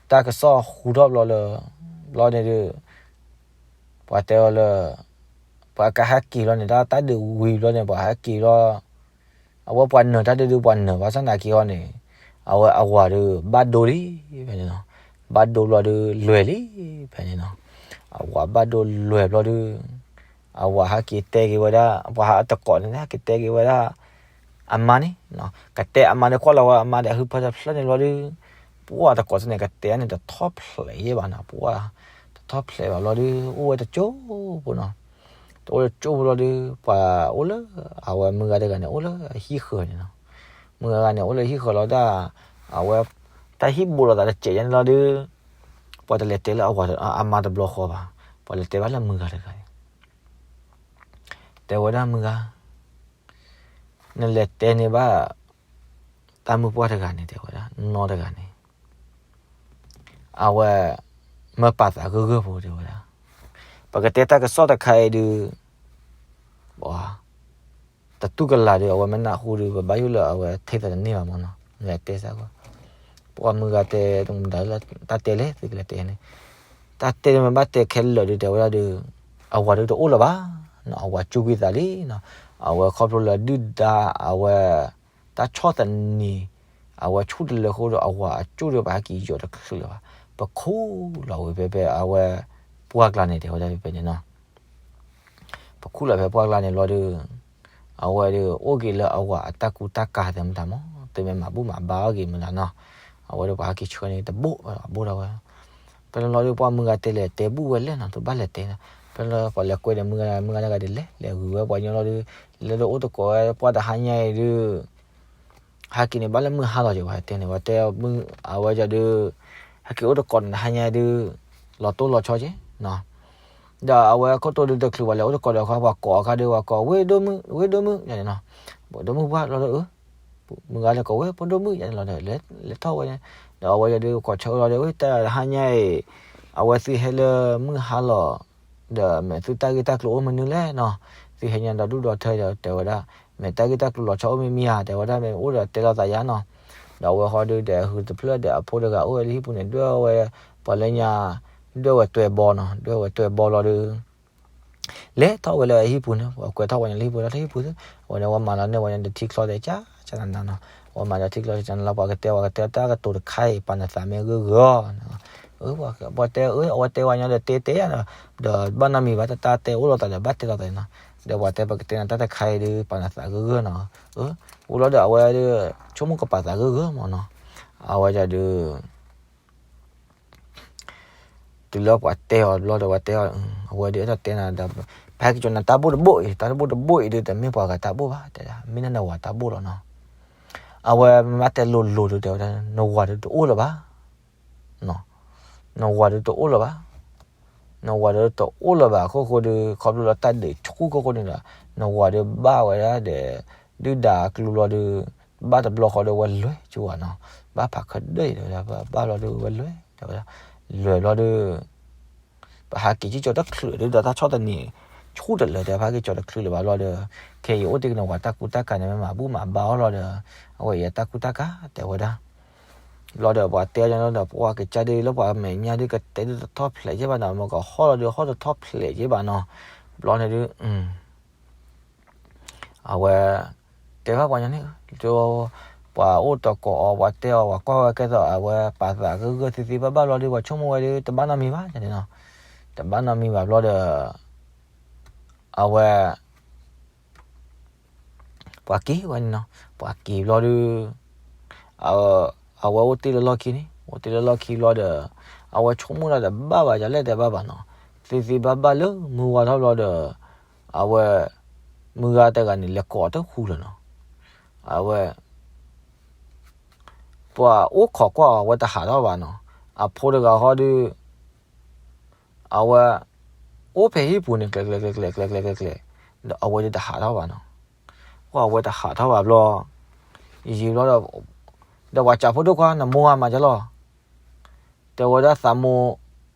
တၢ်ကစီၣ်ဟူထီၣ်ဘျီလၢ ဘျီန့ၣ်ဒုး ပှၤတဲအီၤလၢ ပှၤကဟဲက့ၤလီၤန့ၣ် တၢ်တၢ်ဒုးဝံၤဘျီန့ၣ် ပှၤဟဲက့ၤလီၤ, အဝဲပှၤနၢၤတၢ်ဒုးဒုး ပှၤနၢၤဘၣ်ဆၣ်သနာ်က့ဟီန့ၣ် အဝဲအဝၤဒုး ဘၣ်ဒိလံ ဖဲန့ၣ်နီၤ, ဘၣ်ဒိဘျီဒုး လဲၤလံဖဲန့ၣ်နီၤ, အဝၤဘၣ်ဒိလဲၤဘျီဒုး အဝၤဟဲက့ၤတဲက့ၤဝဲဒၣ် ပှၤဟးတကိးန့ၣ် ဟဲက့ၤတဲက့ၤဝဲဒၣ် အမါန့ၣ် ကတဲအမါန့ၣ် ကွၢ်လီၤဝဲအမါဒီး အဟုဖၢတဖျၢၣ်န့ၣ်ဘျီဒုး ပှၤတကိးစ့ၢ်န့ၣ် ကတဲန့ၣ် တထီၣ်ဖျဲးယဲၢ်ဘၣ်နီၤ, ပှၤတထီၣ်ဖျဲးဘၣ်ဘျီဒုး အိၣ်ဝဲတကၠိဖိနီၤ, တအိၣ်တကၠိဖိဘျီဒုး ပှၤအိၣ်လၢ အဝဲမုၢ်ဂၤတဂၤန့ၣ် အိၣ်လၢအဟံၣ်ဃၢၤန့ၣ်နီၤ, မုၢ်ဂၤန့ၣ် အိၣ်လၢဟံၣ်ဃၢၤလီၤဒၣ် အဝဲ တၢ်ဟံၣ်ဘိးလိာ်သးတစဲးယဲၢ်န့ၣ်လီၤဒုး ပှၤတလဲၤတဲလၢအဝၤ အမါတဘျီဃီဘၣ်, ပှၤလဲၤတဲဘၣ်လၢမုၢ်ဂၤတဂၤန့ၣ် တဲဝဲဒၣ်မုၢ်ဂၤ နလဲၤတဲန့ၢ်ဘၣ် တၢ်မုၢ်ပှၢ်တဂၤန့ၣ် တဲဝဲဒၣ် နီတဂၤန့ၣ် အဝဲ မၢပာ်သးဂၢၢ်ဂၢၢ်ဖိတဲဝဲဒၣ်, ပကတဲတၢ်ကစီၣ်တခါအံၤဒုး တတူၢ်ကလာ်ဒီး အဝဲမ့ၢ်နၢ်ဟူဒီး ပဘၣ်ယိၣ်လၢအဝဲထဲသိးတန့ၢ်ဘၣ်မ့ၢ်နီၤ, လဲၤတဲစ့ၢ်ကီး, ပှၤမုၢ်ဂၤတဲ တမတၤလၢတၢ်တဲလဲၣ် သုကလဲၤတဲန့ၣ်, တၢ်တဲန့ၣ်မ့ၢ်ဘၣ်တဲခဲလၢာ်ဒီး တဲဝဲဒၣ်ဒီး အဝၤဒုးတအိၣ်လၢၤဘၣ်နီၤ, အဝၤကၠူကွံာ်သးလံနီၤ, အဝဲခီဖျိလၢဒုၣ်ဒါ အဝဲ တၢ်ဆီၣ်သနံး အဝဲဆူၣ်တလၢၤအဃိဒီး အဝၤအကၠူဒီး ပဟဲက့ၤယီၤတချုးလၢၤဘၣ်, ပခူၣ်လီၤဝဲဖဲဖဲအဝဲ ပှၢ်ကျါန့ၣ် တဲဝဲဒၣ်ဖဲဖဲန့ၣ်နီၤ ပခူၣ်လီၤဖဲပှၢ်ကျါန့ၣ်ဘျီဒီး အဝဲဒီးအိၣ်က့ၤလၢအဝၤအတၢ်ကူတၢ်ကၤသ့ၣ်မတၤမး တမ့ၢ်မၤဘူၣ်မၤဘါအီၣ်က့ၤမတၤနီၤ, အဝဲဒီးပှၤဟဲက့ၤဆှၢန့ၣ်တဘိၣ်ဘၣ် ဘိၣ်ဒၣ်ဝဲ, ဖဲန့ၣ်ဘျီဒီး ပှၢ်မုၢ်ဂၤတဲလဲၤတဲဘူၣ်ဝဲလဲၣ်နီၤ တဘၣ်လဲၤတဲနီၤ, ဖဲလၢပှၤလဲၤကွဲဒီးမုၢ်ဂၤ မုၢ်ဂၤတဂၤဒ်လဲၣ် လဲၤဂုာ်ဝဲပှၤညီလီၤဒီး လဲၤလၢအိၣ်တကိးဝဲပှၢ်တဟါညါအံၤဒုး ဟဲက့ၤန့ၣ် ဘၣ်လၢမုၢ်ဟါလီၤက့ၤ ပှၤတဲန့ၣ် ပှၤတဲ အဝဲဒၣ်ဒုး ဟဲက့ၤအိၣ်တကိးန့ၣ် တဟါညါဒုး လီၤတိၢ်လီၤဆီက့ၤနီၤ, ဒီးအဝဲခိၣ်တိၢ်ဒုးတချုးပှၤလဲၤအိၣ်တကိးဒီး ပှၤကိးအခါဒီး ပှၤကိး ဝ့ၢ်ဒိၣ်မုၣ် ဝ့ၢ်ဒိၣ်မုၣ်ယါန့ၣ်နီၤ, ဒိၣ်မုၣ်ပှၢ်လီၤဒီး မုၢ်ဂၤလဲၤကိးဝဲ ဖိဒိၣ်မုၣ်ယါန့ၣ်လီၤဒီး လဲၤထီၣ်ဝဲန့ၣ်, ဒီးအဝဲဒၣ်ဒုး ကိးဆၢအၢလီၤဒီး ဝ့ၢ်တၢ်တဟါညါအံၤ အဝဲသုဟဲလၢမုၢ်ဟါလီၤ ဒီးမ့ၢ်သုတၢ်ဂ့ၢ်တၢ်ကျိၤအိၣ်မနုၤလဲၣ်နီၤ, သုဟဲညါဒီးဒူၣ်ဒီးထၢဒီးတဲဝဲဒၣ် မ့ၢ်တၢ်ဂ့ၢ်တၢ်ကျိၤလီၤဆီအိၣ်မ့ၢ်မ့ၢ်ဧါ တဲဝဲဒၣ် မ့ၢ်အိၣ်ဒီးတဲလိာ်သးယါနီၤ, ဒီးအဝဲဃီဒုးဒီး ဟုတဖျၢၣ်ဒီးအဖိတဂၤအိၣ်ဝဲလၢဟံၣ်ပူၤန့ၣ် ဒွဲၣ်ဝဲ ပှၤလၢညါ ဒွဲၣ်ဝဲတွဲဘီနီၤ, ဒွဲၣ်ဝဲတွဲဘီလီၤဒီး လဲၤထီၣ်ဝဲလၢအဟံၣ်ပူၤန့ၣ် ပှၤကွဲးထီၣ်ဝဲညါလၢဟံၣ်ပူၤလီၤ လၢဟံၣ်ပူၤသု, အဝဲန့ၣ် ဝဲမၤလီၤန့ၢ်ဝဲညါဒီးထံချီတဲကၠၢ်ကၠၢ်နးနးနီၤ, ဝဲမၤဒီးထံချီတဲကၠၢ်နးလီၤ ပှၤကတဲ ပှၤကတဲတၢ်ကတိၤတခါအံၤ ပာ်နသးမ့ၢ်ဂၢၢ်ဂၢၢ် ပှၤတဲအၢ အဝဲတဲဝဲညါဒီးတဲတဲယါဒီး ဒီးဘၣ်နီတမံၤဘၣ် တၢ်တဲအိၣ်လိာ်သးဒီးဘၣ်တဲလိာ်သးနီၤ, ဒီးပှၤတဲပကတဲနၤတၢ်တခါအံၤဒုး ပာ်နသးဂၢၢ်ဂၢၢ်နီၤ, အိၣ်လီၤဒီးအဝဲဒုး ဆိကမိၣ်ကပာ်သးဂၢၢ်ဂၢၢ်မ့ၢ်နီၤ, အဝဲဒၣ်ဒုး တုၤလၢပှၤတဲအီၤဘျီဒီး ပှၤတဲအီၤ အဝဲဒုးအဲၣ်ဒိးတဲနၤဒီး ဖဲကၠီၤနၤတၢ်ဘိၣ်တဘိၣ်အံၤ, တၢ်တဘိၣ်တဘိၣ်အံၤဒုး တမ့ၢ်ပှၤဂၤတၢ်ဘိၣ်ဘၣ်, တဲဒၣ် မ့ၢ်နနဝၤတၢ်ဘိၣ်လီၤနီၤ. အဝဲမ့ၢ်တဲလိၤလိၤဒုး တဲဝဲဒၣ် နဝၤဒုးတအိၣ်လၢၤဘၣ်, နဝၤဒုးတအိၣ်လၢၤဘၣ်, နဝၤဒုးတအိၣ်လၢၤဘၣ်အခိၣ်ဃိဒုး ခီဖျိလၢတၢ်ဒုးဆူၣ်ခိၣ်ဃိန့ၣ်ဒီး နဝၤဒုးဘၣ်ဝဲဒၣ်ဒီး ဒုၣ်ဒါအကလူလီၤဒုး ဘၣ်တဘျီဃီဒီးဝဲလဲၤကၠိဝဲနီၤ, ဘၣ်ဖးခၢဒၢၣ်အံၤ တဲဝဲဒၣ် ဘၣ်ဘၣ်လီၤဒုးဝဲလဲၤ တဲဝဲဒၣ်, လဲၤဘျီဒုး ပဟးက့ၤကၠီၤတချုးဒုး ဒီးတၢ်ဆီၣ်သနံးဆူၣ်တလၢာ် တဲ ပဟးက့ၤကၠီၤတချုးလၢၤဘၣ်လီၤဒီး ခဲအံၤအိၣ်တ့ၢ်ကနဝၤတၢ်ကူတၢ်ကၤန့ၣ် မ့ၢ်မၤဘူၣ်မၤဘါအီၤလီၤဒီး အဝဲအံၤတၢ်ကူတၢ်ကၤ တဲဝဲဒၣ် ဘျီဒီးပှၤတဲအီၤဒီး ပှၤကစၢ်ဒုးလၢပှၤမဲာ်ညါဒုး ကတဲဒုးတထီၣ်ဖျဲးက့ဘၣ်နီၤ, မ့ၢ်ကဟီၣ်လီၤဒုး ဟီၣ်တထီၣ်ဖျဲးက့ဘၣ်နီၤ, ဘျီန့ၣ်ဒုး အဝဲ တဲဘၣ်ပှၤညီန့ၣ်, ပှၤအိၣ်တကိးအီၤ ပှၤတဲအီၤ ပှၤကွၢ်ဝဲကဲသိး အဝဲပာ်သးဂၢၢ်ဂၢၢ်သ့သ့ဘၣ်ဘၣ်လီၤဒီး ပှၤဆိကမိၣ်ဝဲဒုး တဘၣ်နီတမံၤဘၣ်န့ၣ်နီၤ, တဘၣ်နီတမံၤဘၣ်ဘျီဒီး အဝဲ ပှၤက့ၤဝဲန့ၣ်နီၤ, ပှၤက့ၤဘျီဒုး အဝဲအိၣ်တ့ၢ်လၢလီၢ်ခံန့ၣ် အိၣ်တ့ၢ်လၢလီၢ်ခံဘျီဒီး အဝဲဆိကမိၣ်ဒၣ်တဘၣ်ဘၣ် ယလဲၣ်တဲဘၣ်ဘၣ်နီၤ, သ့သ့ဘၣ်ဘၣ်လၢမုၢ်ဝါထီၣ်ဘျီဒီး အဝဲ မုၢ်ဂၤတဂၤန့ၣ် လဲၤကိးတဃူလၢၤနီၤ, အဝဲ ပှၤအိၣ်ခိးကွၢ်အီၤ အဝဲတဟးထီၣ်ဘၣ်နီၤ, အဖိတဂၤဃီဒုး အဝဲ အိၣ်ဖဲဟံၣ်ပူၤန့ၣ် ကျဲၤကျဲၤကျဲၤကျဲၤကျဲၤကျဲၤကျဲၤကျဲၤ, ဒီးအဝဲဒုးတဟးထီၣ်ဘၣ်နီၤ, အဝဲတဟးထီၣ်ဘၣ်ဘျီ, ယံာ်ယံာ်ဘျီဒီး ဒီးပှၤကးဖိဒိၣ်ခွါ နမိၢ်ဂၤမၤကလီၤ, တဲဝဲဒၣ်သးမိၢ်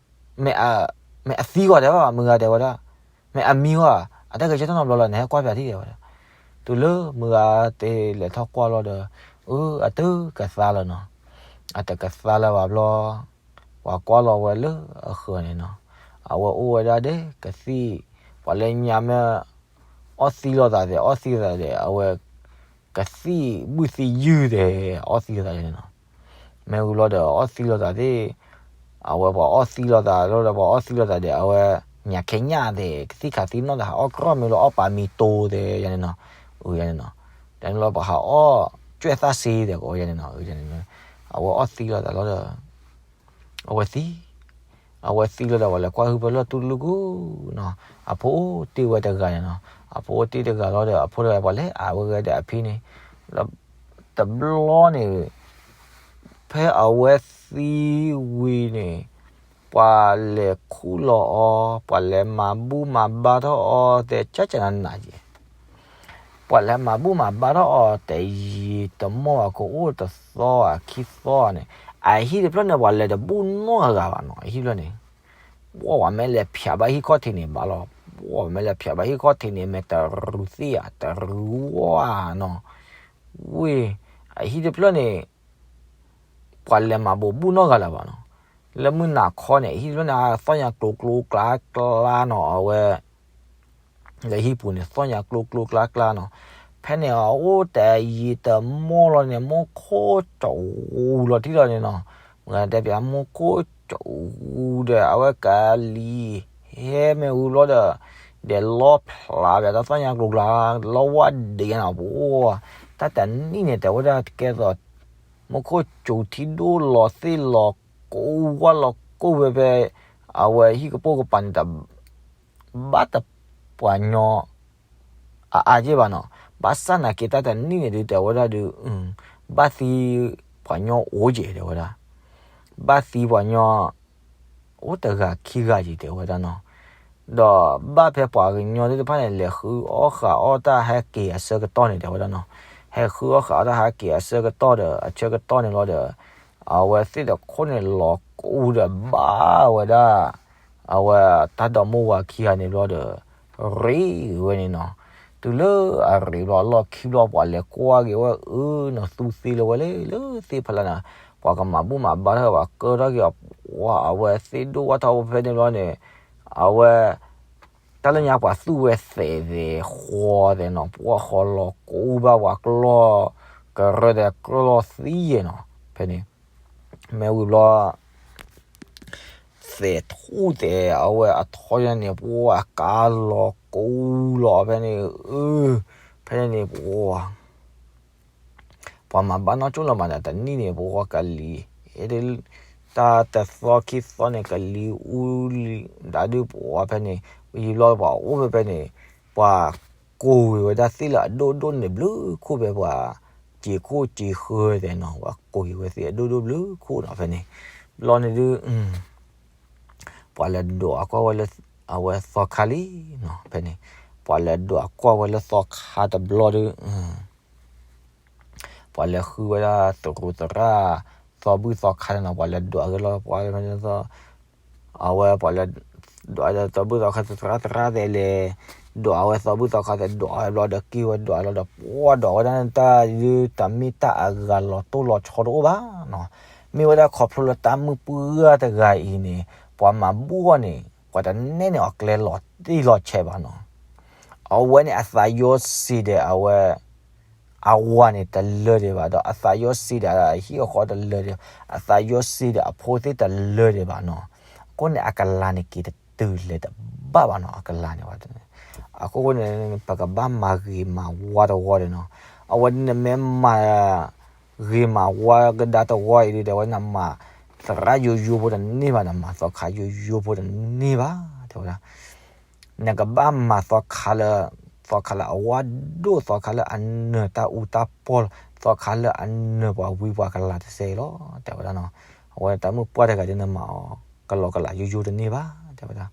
မ့ၢ်အသံဂီၤတဲဘၣ် မုၢ်ဂၤတဲဝဲဒၣ်, မ့ၢ်အမံဂီၤ အတၢ်ကဆၢထၢၣ်နီတဘျီလီၤ နဟဲကွၢ်ပၠးထံၣ်တဲဝဲဒၣ်, တုၤလၢမုၢ်ဂၤတလဲၤထီၣ်ကွၢ်လီၤဒီး အၢ အတကသါလၢၤနီၤ, အတကသါလၢၤဘၣ်ဘျီ ပှၤကွၢ်လီၤဝဲလၢအဃၢၤန့ၣ်နီၤ, အဝဲအိၣ်ဝဲဒၣ်ဒဲကသံၣ်, ပှၤလၢညါမ့ၢ် အီၣ်သံလိာ်သးသ့ၣ် အီၣ်သံလိာ်သးဒီး အဝဲ ကသံၣ်ဘုၣ်သံယုၢ်သ့ၣ် အီၣ်သံလိာ်သးန့ၣ်နီၤ, မ့ၢ်ဝံၤဘျီဒီး အီၣ်သံလိာ်သးသ့ၣ်, အဝဲပှၤအီၣ်သံလိာ်သးလီၤဒီး ပှၤအီၣ်သံလိာ်သးဒီး အဝဲ ညၣ်ခဲညၣ်သ့ၣ် ကသံၣ်ခးသံနီၣ်သး ဟးအီၣ်ကြီမ့ၢ်လီၤ အီၣ်ပာ်မံတိၤသ့ၣ် ယၤန့ၣ်နီၤ, အၢ ယၤန့ၣ်နီၤ, တၢ်န့ၣ်လီၤပှၤဟးအီၣ်ကွဲၢ်သၣ်စ့သ့ၣ်ကီး ယၤန့ၣ်နီၤ, အဝဲအီၣ်သံလိာ်သးလီၤဒီး အဝဲသံ, အဝဲသံလီၤဒီး ပှၤလဲၤကွၢ်ဟုဖၢလၢတူၢ်တလူၢ်ကူနီၤ, အဖိအိၣ်တ့ၢ်ဝဲတဂၤန့ၣ်နီၤ, အဖိအိၣ်တ့ၢ်တဂၤလီၤဒီး အဖိတဂၤပှၤလဲၤအါဝဲဂဲၤဒီးအဖံန့ၣ်, ဒီးတဘျီန့ၣ် ဖဲအဝဲသံဝံၤန့ၣ် ပှၤလဲၤခူၣ်လီၤအီၤ, ပှၤလဲၤမၤဘူၣ်မၤဘါထီၣ်အီၤ တဲကၠၢ်ကၠၢ်နးနးက့ၤ ပှၤလဲၤမၤဘူၣ်မၤဘါထီၣ်အီၤ တယံာ်တမီၢ်ဘၣ် ကအိၣ်တသီဧါခံသီဧါန့ၣ်, အဟံၣ်တဖျၢၣ်န့ၣ် ပှၤလဲၤတဘူၣ်နီတဂၤဘၣ်နီၤ, အဟံၣ်တဖျၢၣ်န့ၣ်, ပှၤမ့ၢ်လဲၤဖၠးဘၣ်ဟံၣ်ခီၣ်ထံးန့ၣ်ဘၣ်လီၤ, ပှၤမ့ၢ်လဲၤဖၠးဘၣ်ဟံၣ်ခီၣ်ထံးန့ၣ် မ့ၢ်တရူးသ့ၣ်ဧါ တရူးဝါနီၤ, ဝ့ၢ် အဟံၣ်တဖျၢၣ်န့ၣ် ပှၤလဲၤမၤဘူၣ်ဘူၣ်နီတဂၤလၢၤဘၣ်နီၤ, လၢမုၢ်နၤခီန့ၣ် အဟံၣ်တဖျၢၣ်န့ၣ် သီၣ်ညါကျိၤကျိၤကျါကျါနီၤ, အဝဲ လၢဟံၣ်ပူၤန့ၣ် သီၣ်ညါကျိၤကျိၤကျါကျါနီၤ, ဖဲန့ၣ် အအိၣ်တယံာ်တမီၢ်လီၤန့ၣ် မူခိၣ်ကၠီၣ်အူလီၤထံၣ်လီၤန့ၣ်နီၤ, မ့ၢ်တဲပၠး မူခိၣ်ကၠီၣ်အူဒီး အဝဲကလံၤ ဟဲမ့ၢ်ဝံၤဘျီဒီး ဒဲးလီဖျးပၠးတၢ်သီၣ်ညါကျိၤကျါ လီဝါဒံးနီၤ, ပှၤ တၢ်တနံၣ်န့ၣ် တဲဝဲဒၣ်ကဲသိး မူခိၣ်ကၠီၣ်ထံဒိၣ်လီၤသ့ၣ်လီၤကိးဝါလီၤကိးဝဲဖဲ အဝဲဟံၣ်ကပိာ်ကပၤန့ၣ် တဘၣ်တပှၤညီ အါအါက့ၢ်ဘၣ်နီၤ, ဘၣ်ဆၣ်နာ်က့ တၢ်တနံၣ်န့ၣ်ဒုး တဲဝဲဒၣ်ဒုး ဘၣ်သံပှၤညီအိၣ်က့ၤ တဲဝဲဒၣ်, ဘၣ်သံပှၤညီ အိၣ်တဂၤခံဂၤက့ၤ တဲဝဲဒၣ်နီၤ, ဒီးဘၣ်ဖဲပှၤကညီသ့ၣ်တဖၣ်န့ၣ် လဲၤဃုအီၣ်ဃာ်အီၣ်တၢ်ဟဲက့ၤအဆၢကတီၢ်န့ၣ် တဲဝဲဒၣ်နီၤ, ဟဲဃုအီၣ်ဃာ်အီၣ်တၢ်ဟဲက့ၤအဆၢကတီၢ်ဒီး အဆၢကတီၢ်န့ၣ်လီၤဒီး အဝဲသ့ၣ်တခိၣ်န့ၣ် လီၤကိးဒီးဘၣ်ဝဲဒၣ် အဝဲတၢ်ဒီမိၢ်ဝၤခံဂၤန့ၣ်ဘျီဒီး ရ့ဝဲန့ၣ်နီၤ, တုၤလၢအရ့ဘျီ အလီၢ်ခံဘျီ ပှၤလဲၤကွၢ်က့ၤဝဲ အၢ နသူသ့လၢၤဝဲလၢ လၢသ့ၣ်ဖးလၢ်နၤ, ပှၤကမၤဘူၣ်မၤဘါထီၣ် ပှၤကၢထီၣ်က့ၤအီၤ ပှၤအဝဲသ့ၣ်ဒိၣ်ဝၣ်ထီၣ်ဖဲန့ၣ်ဘျီန့ၣ်, အဝဲ တၢ်လၢညါပှၤသူၣ်ဝဲသဲးသဲးဃီသဲးနီၤ, ပှၤဃီလီၤကိးဘၣ်ပှၤကျီၢ် ကရၢသဲးကျီၢ်သံယဲၢ်နီၤ, ဖဲန့ၣ် မ့ၢ်ဝံၤဘျီ သဲးထူၣ်သဲး အဝဲအထီယါန့ၣ် ပှၤကါလီၤကိးလီၤဖဲန့ၣ်, အၢ ဖဲန့ၣ်န့ၣ် ပှၤ ပှၤမၤဘၣ်နီၢ်ကၠိလီၤမးဒီး တနံၣ်န့ၣ် ပှၤကလံၤ တၢ်တသီခံသီန့ၣ် ကလံၤအူလံ ဒၣ်ဒုးပှၤဖဲန့ၣ် ယံာ်ဘျီပှၤအိၣ်ဖဲဖဲန့ၣ်, ပှၤကိၢ်က့ၤဝဲဒၣ်သ့ၣ်လၢအဒိၣ်ဒိၣ်န့ၣ်ဘျုးခိၣ်ဖဲပှၤစံာ်ခိၣ်စံာ်ဃၢသဲးနီၤ, ပှၤကိၢ်က့ၤဝဲသ့ၣ်အဒိၣ်ဒိၣ်ဘျုးခိၣ်နီၤဖဲန့ၣ်, ဘျီန့ၣ်ဒုး ပှၤလဲၤဒိးအကွၢ်ဝဲလၢ အဝဲသီခါလံနီၤ, ဖဲန့ၣ် ပှၤလဲၤဒိးအကွၢ်ဝဲလၢသီခါတဘျီဒုး ပှၤလဲၤဃုဝဲဒၣ်သရူးသရၣ် သီဘူၣ်သီခါန့ၣ်နီၤ, ပှၤလဲၤဒိးအဂ့ၢ်လီၤ ပှၤ အဝဲပှၤလဲၤဒိး သီဘူၣ်သီခါသရၣ်သရၣ်သဲးလဲၤ ဒိးအဝဲသီဘူၣ်သီခါသဲး ဒိးအဝဲဘျီဒီးက့ၢ်ဝဲဒိးအလီၤဒီး ပှၤဒိးဝဲဒၣ်န့ၣ်တၢ်ဒုး တမ့ၢ်တၢ်အဂၤလီၤတိၢ်လီၤဆီတအိၣ်ဘၣ်နီၤ, မ့ၢ်ဝဲဒၣ်ခီဖျိလၢတၢ်မုၢ်ပှၢ်တဂၤအံၤန့ၣ် ပှၤမၤဘူၣ်အီၤန့ၣ် ပှၤတနဲၣ်န့ၢ်အီၤကျဲလီၤတံၢ်လီၤဆဲးဘၣ်နီၤ, အဝဲန့ၣ်အသးယိဆံးဒီးအဝဲ အဝၤန့ၣ်တလၢဒံးဘၣ်ဒီး အသးယိဆံးဒီးအဟံၣ်အဃီတလၢဒံး, အသးယိဆံးဒီးအဖိသ့ၣ်တလၢဒံးဘၣ်နီၤ, အဃိန့ၣ် အကလၤန့ၣ်က့ၤတတုၤလဲၤတဘၣ်ဘၣ်နီၤ, အကလၤန့ၣ်ဝဲ, အဃိန့ၣ် ပကဘၣ်မၤဂ့ၤမၤဝါတဝီဒီးနီၤ, အဝဲနမ့ၢ်မၤ ဂ့ၤမၤဝါကဒါတဝီအံၤဒုး တဲဝဲနမၤသရၣ်ယိယိဖိတန့ၢ်ဘၣ်, နမၤသီခါယိယိဖိတန့ၢ်ဘၣ် တဲဝဲဒၣ် နကဘၣ်မၤသီခါလၢ သီခါလၢအဝါဒိၣ် သီခါလၢအနၢၤတၢ်အူတၢ်ပီၢ်လီၤ, သီခါလၢအနၢၤပှၤဝံပှၤကလၤတစဲးအံၤလီၤ တဲဝဲဒၣ်နီၤ, အဝဲတၢ်မုၢ်ပှၢ်တဂၤဒုး နမၤအီၤကလီကလးယိယိတန့ၢ်ဘၣ် တဲဝဲဒၣ်,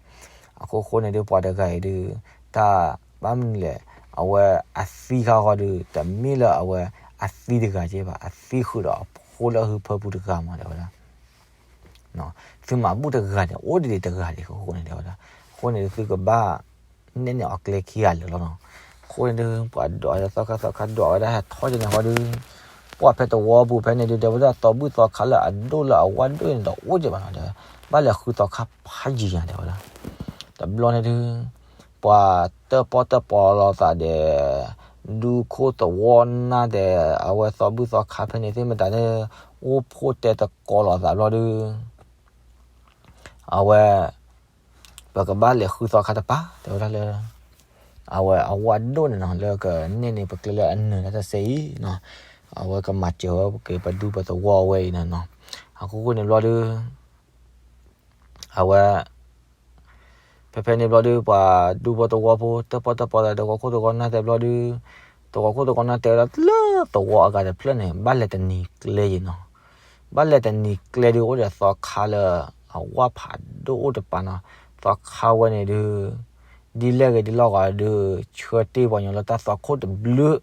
အဃိဃိန့ၣ်ဒုး ပှၤတဂၤအံၤဒုး တၢ်ဘၣ်မနုၤလဲၣ်, အဝဲအသံခါဃီဒုး တမ့ၢ်လၢအဝဲအသံတဂၤက့ဘၣ်, အသံဃုာ်ဒီးအဖိလၢအဟုဖၢပူၤတဂၤမး တဲဝဲဒၣ် သုမၤဘူၣ်တဂၤန့ၣ် အိၣ်ဒံးဒံးတဂၤဒံးအဃိန့ၣ် တဲဝဲဒၣ်, အဃိန့ၣ်ဒုး သုကဘၣ်နဲၣ်န့ၢ်အီၤကျဲခံဂၤလၢာ်လီၤနီၤ, အဃိန့ၣ်ဒုး ပှၤဒိးဝဲဒၣ်သီခါသီခါဒိးဝဲဒၣ်ဟဲထီၣ်က့ၤန့ၣ်ဃီဒုး ပှၤဖဲတဝီပူၤဖဲန့ၣ်ဒုး တဲဝဲဒၣ်သီဘူၣ်သီခါလၢအဒိၣ်လၢအဝါဒိၣ်န့ၣ်ဒီးအိၣ်က့ဘၣ်နီၤ, တဲဝဲဒၣ် ဘၣ်လဲၤဃုသီခါဖးယံၤညါ တဲဝဲဒၣ်, တဘျီန့ၣ်ဒုး ပှၤတၢၣ်ပီၣ်တၢၣ်ပီလိာ်သးဒီး ဒူခိၣ်သဝီနၢ်ဒီး အဝဲသီဘူၣ်သီခါဖဲန့ၣ်သ့ၣ်မတၤန့ၣ် အိၣ်ဖှိၣ်တဲသကိးလိာ်သးဘျီဒုး အဝဲ ပကဘၣ်လဲၤဃုသီခါတပၤ တဲဝဲဒၣ်လၢ အဝဲအဝါဒိၣ်န့ၣ်နီၤ လၢကနဲၣ်န့ၢ်ပကျဲလၢအနၢၤတၢ်တစဲးအံၤနီၤ, အဝဲကမၤစၢၤဝဲက့ၤပဒူပသဝီအဝဲအံၤန့ၣ်နီၤ, အဃိဃိန့ၣ်ဘျီဒုး အဝဲ ဖဲဖဲန့ၣ်ဘျီဒုး ပှၤဒူဖိသဝီဖိ တၢၣ်ပီၣ်တၢၣ်ပီသး တဝီခိၣ်သဝီနၢ်သဲးဘျီဒုး တဝီခိၣ်သဝီနၢ်တဲဝဲဒၣ်လၢသဝီအဂၤတဖျၢၣ်န့ၣ် ဘၣ်လဲၤတနံၤကျဲယံၤနီၤ, ဘၣ်လဲၤတနံၤကျဲဒုး အိၣ်ဒီးသီခါလၢ အဝၣ်ဖးဒိၣ်အိၣ်တပၤနီၤ, သီခါဝဲန့ၣ်ဒုး ဒ်လဲၣ်ဂ့ၤဒ်လဲၣ်ဂ့ၤဒုး ဆှၢတ့ၢ်ပှၤကညီလၢတၢ်သီခိၣ်တဘျုး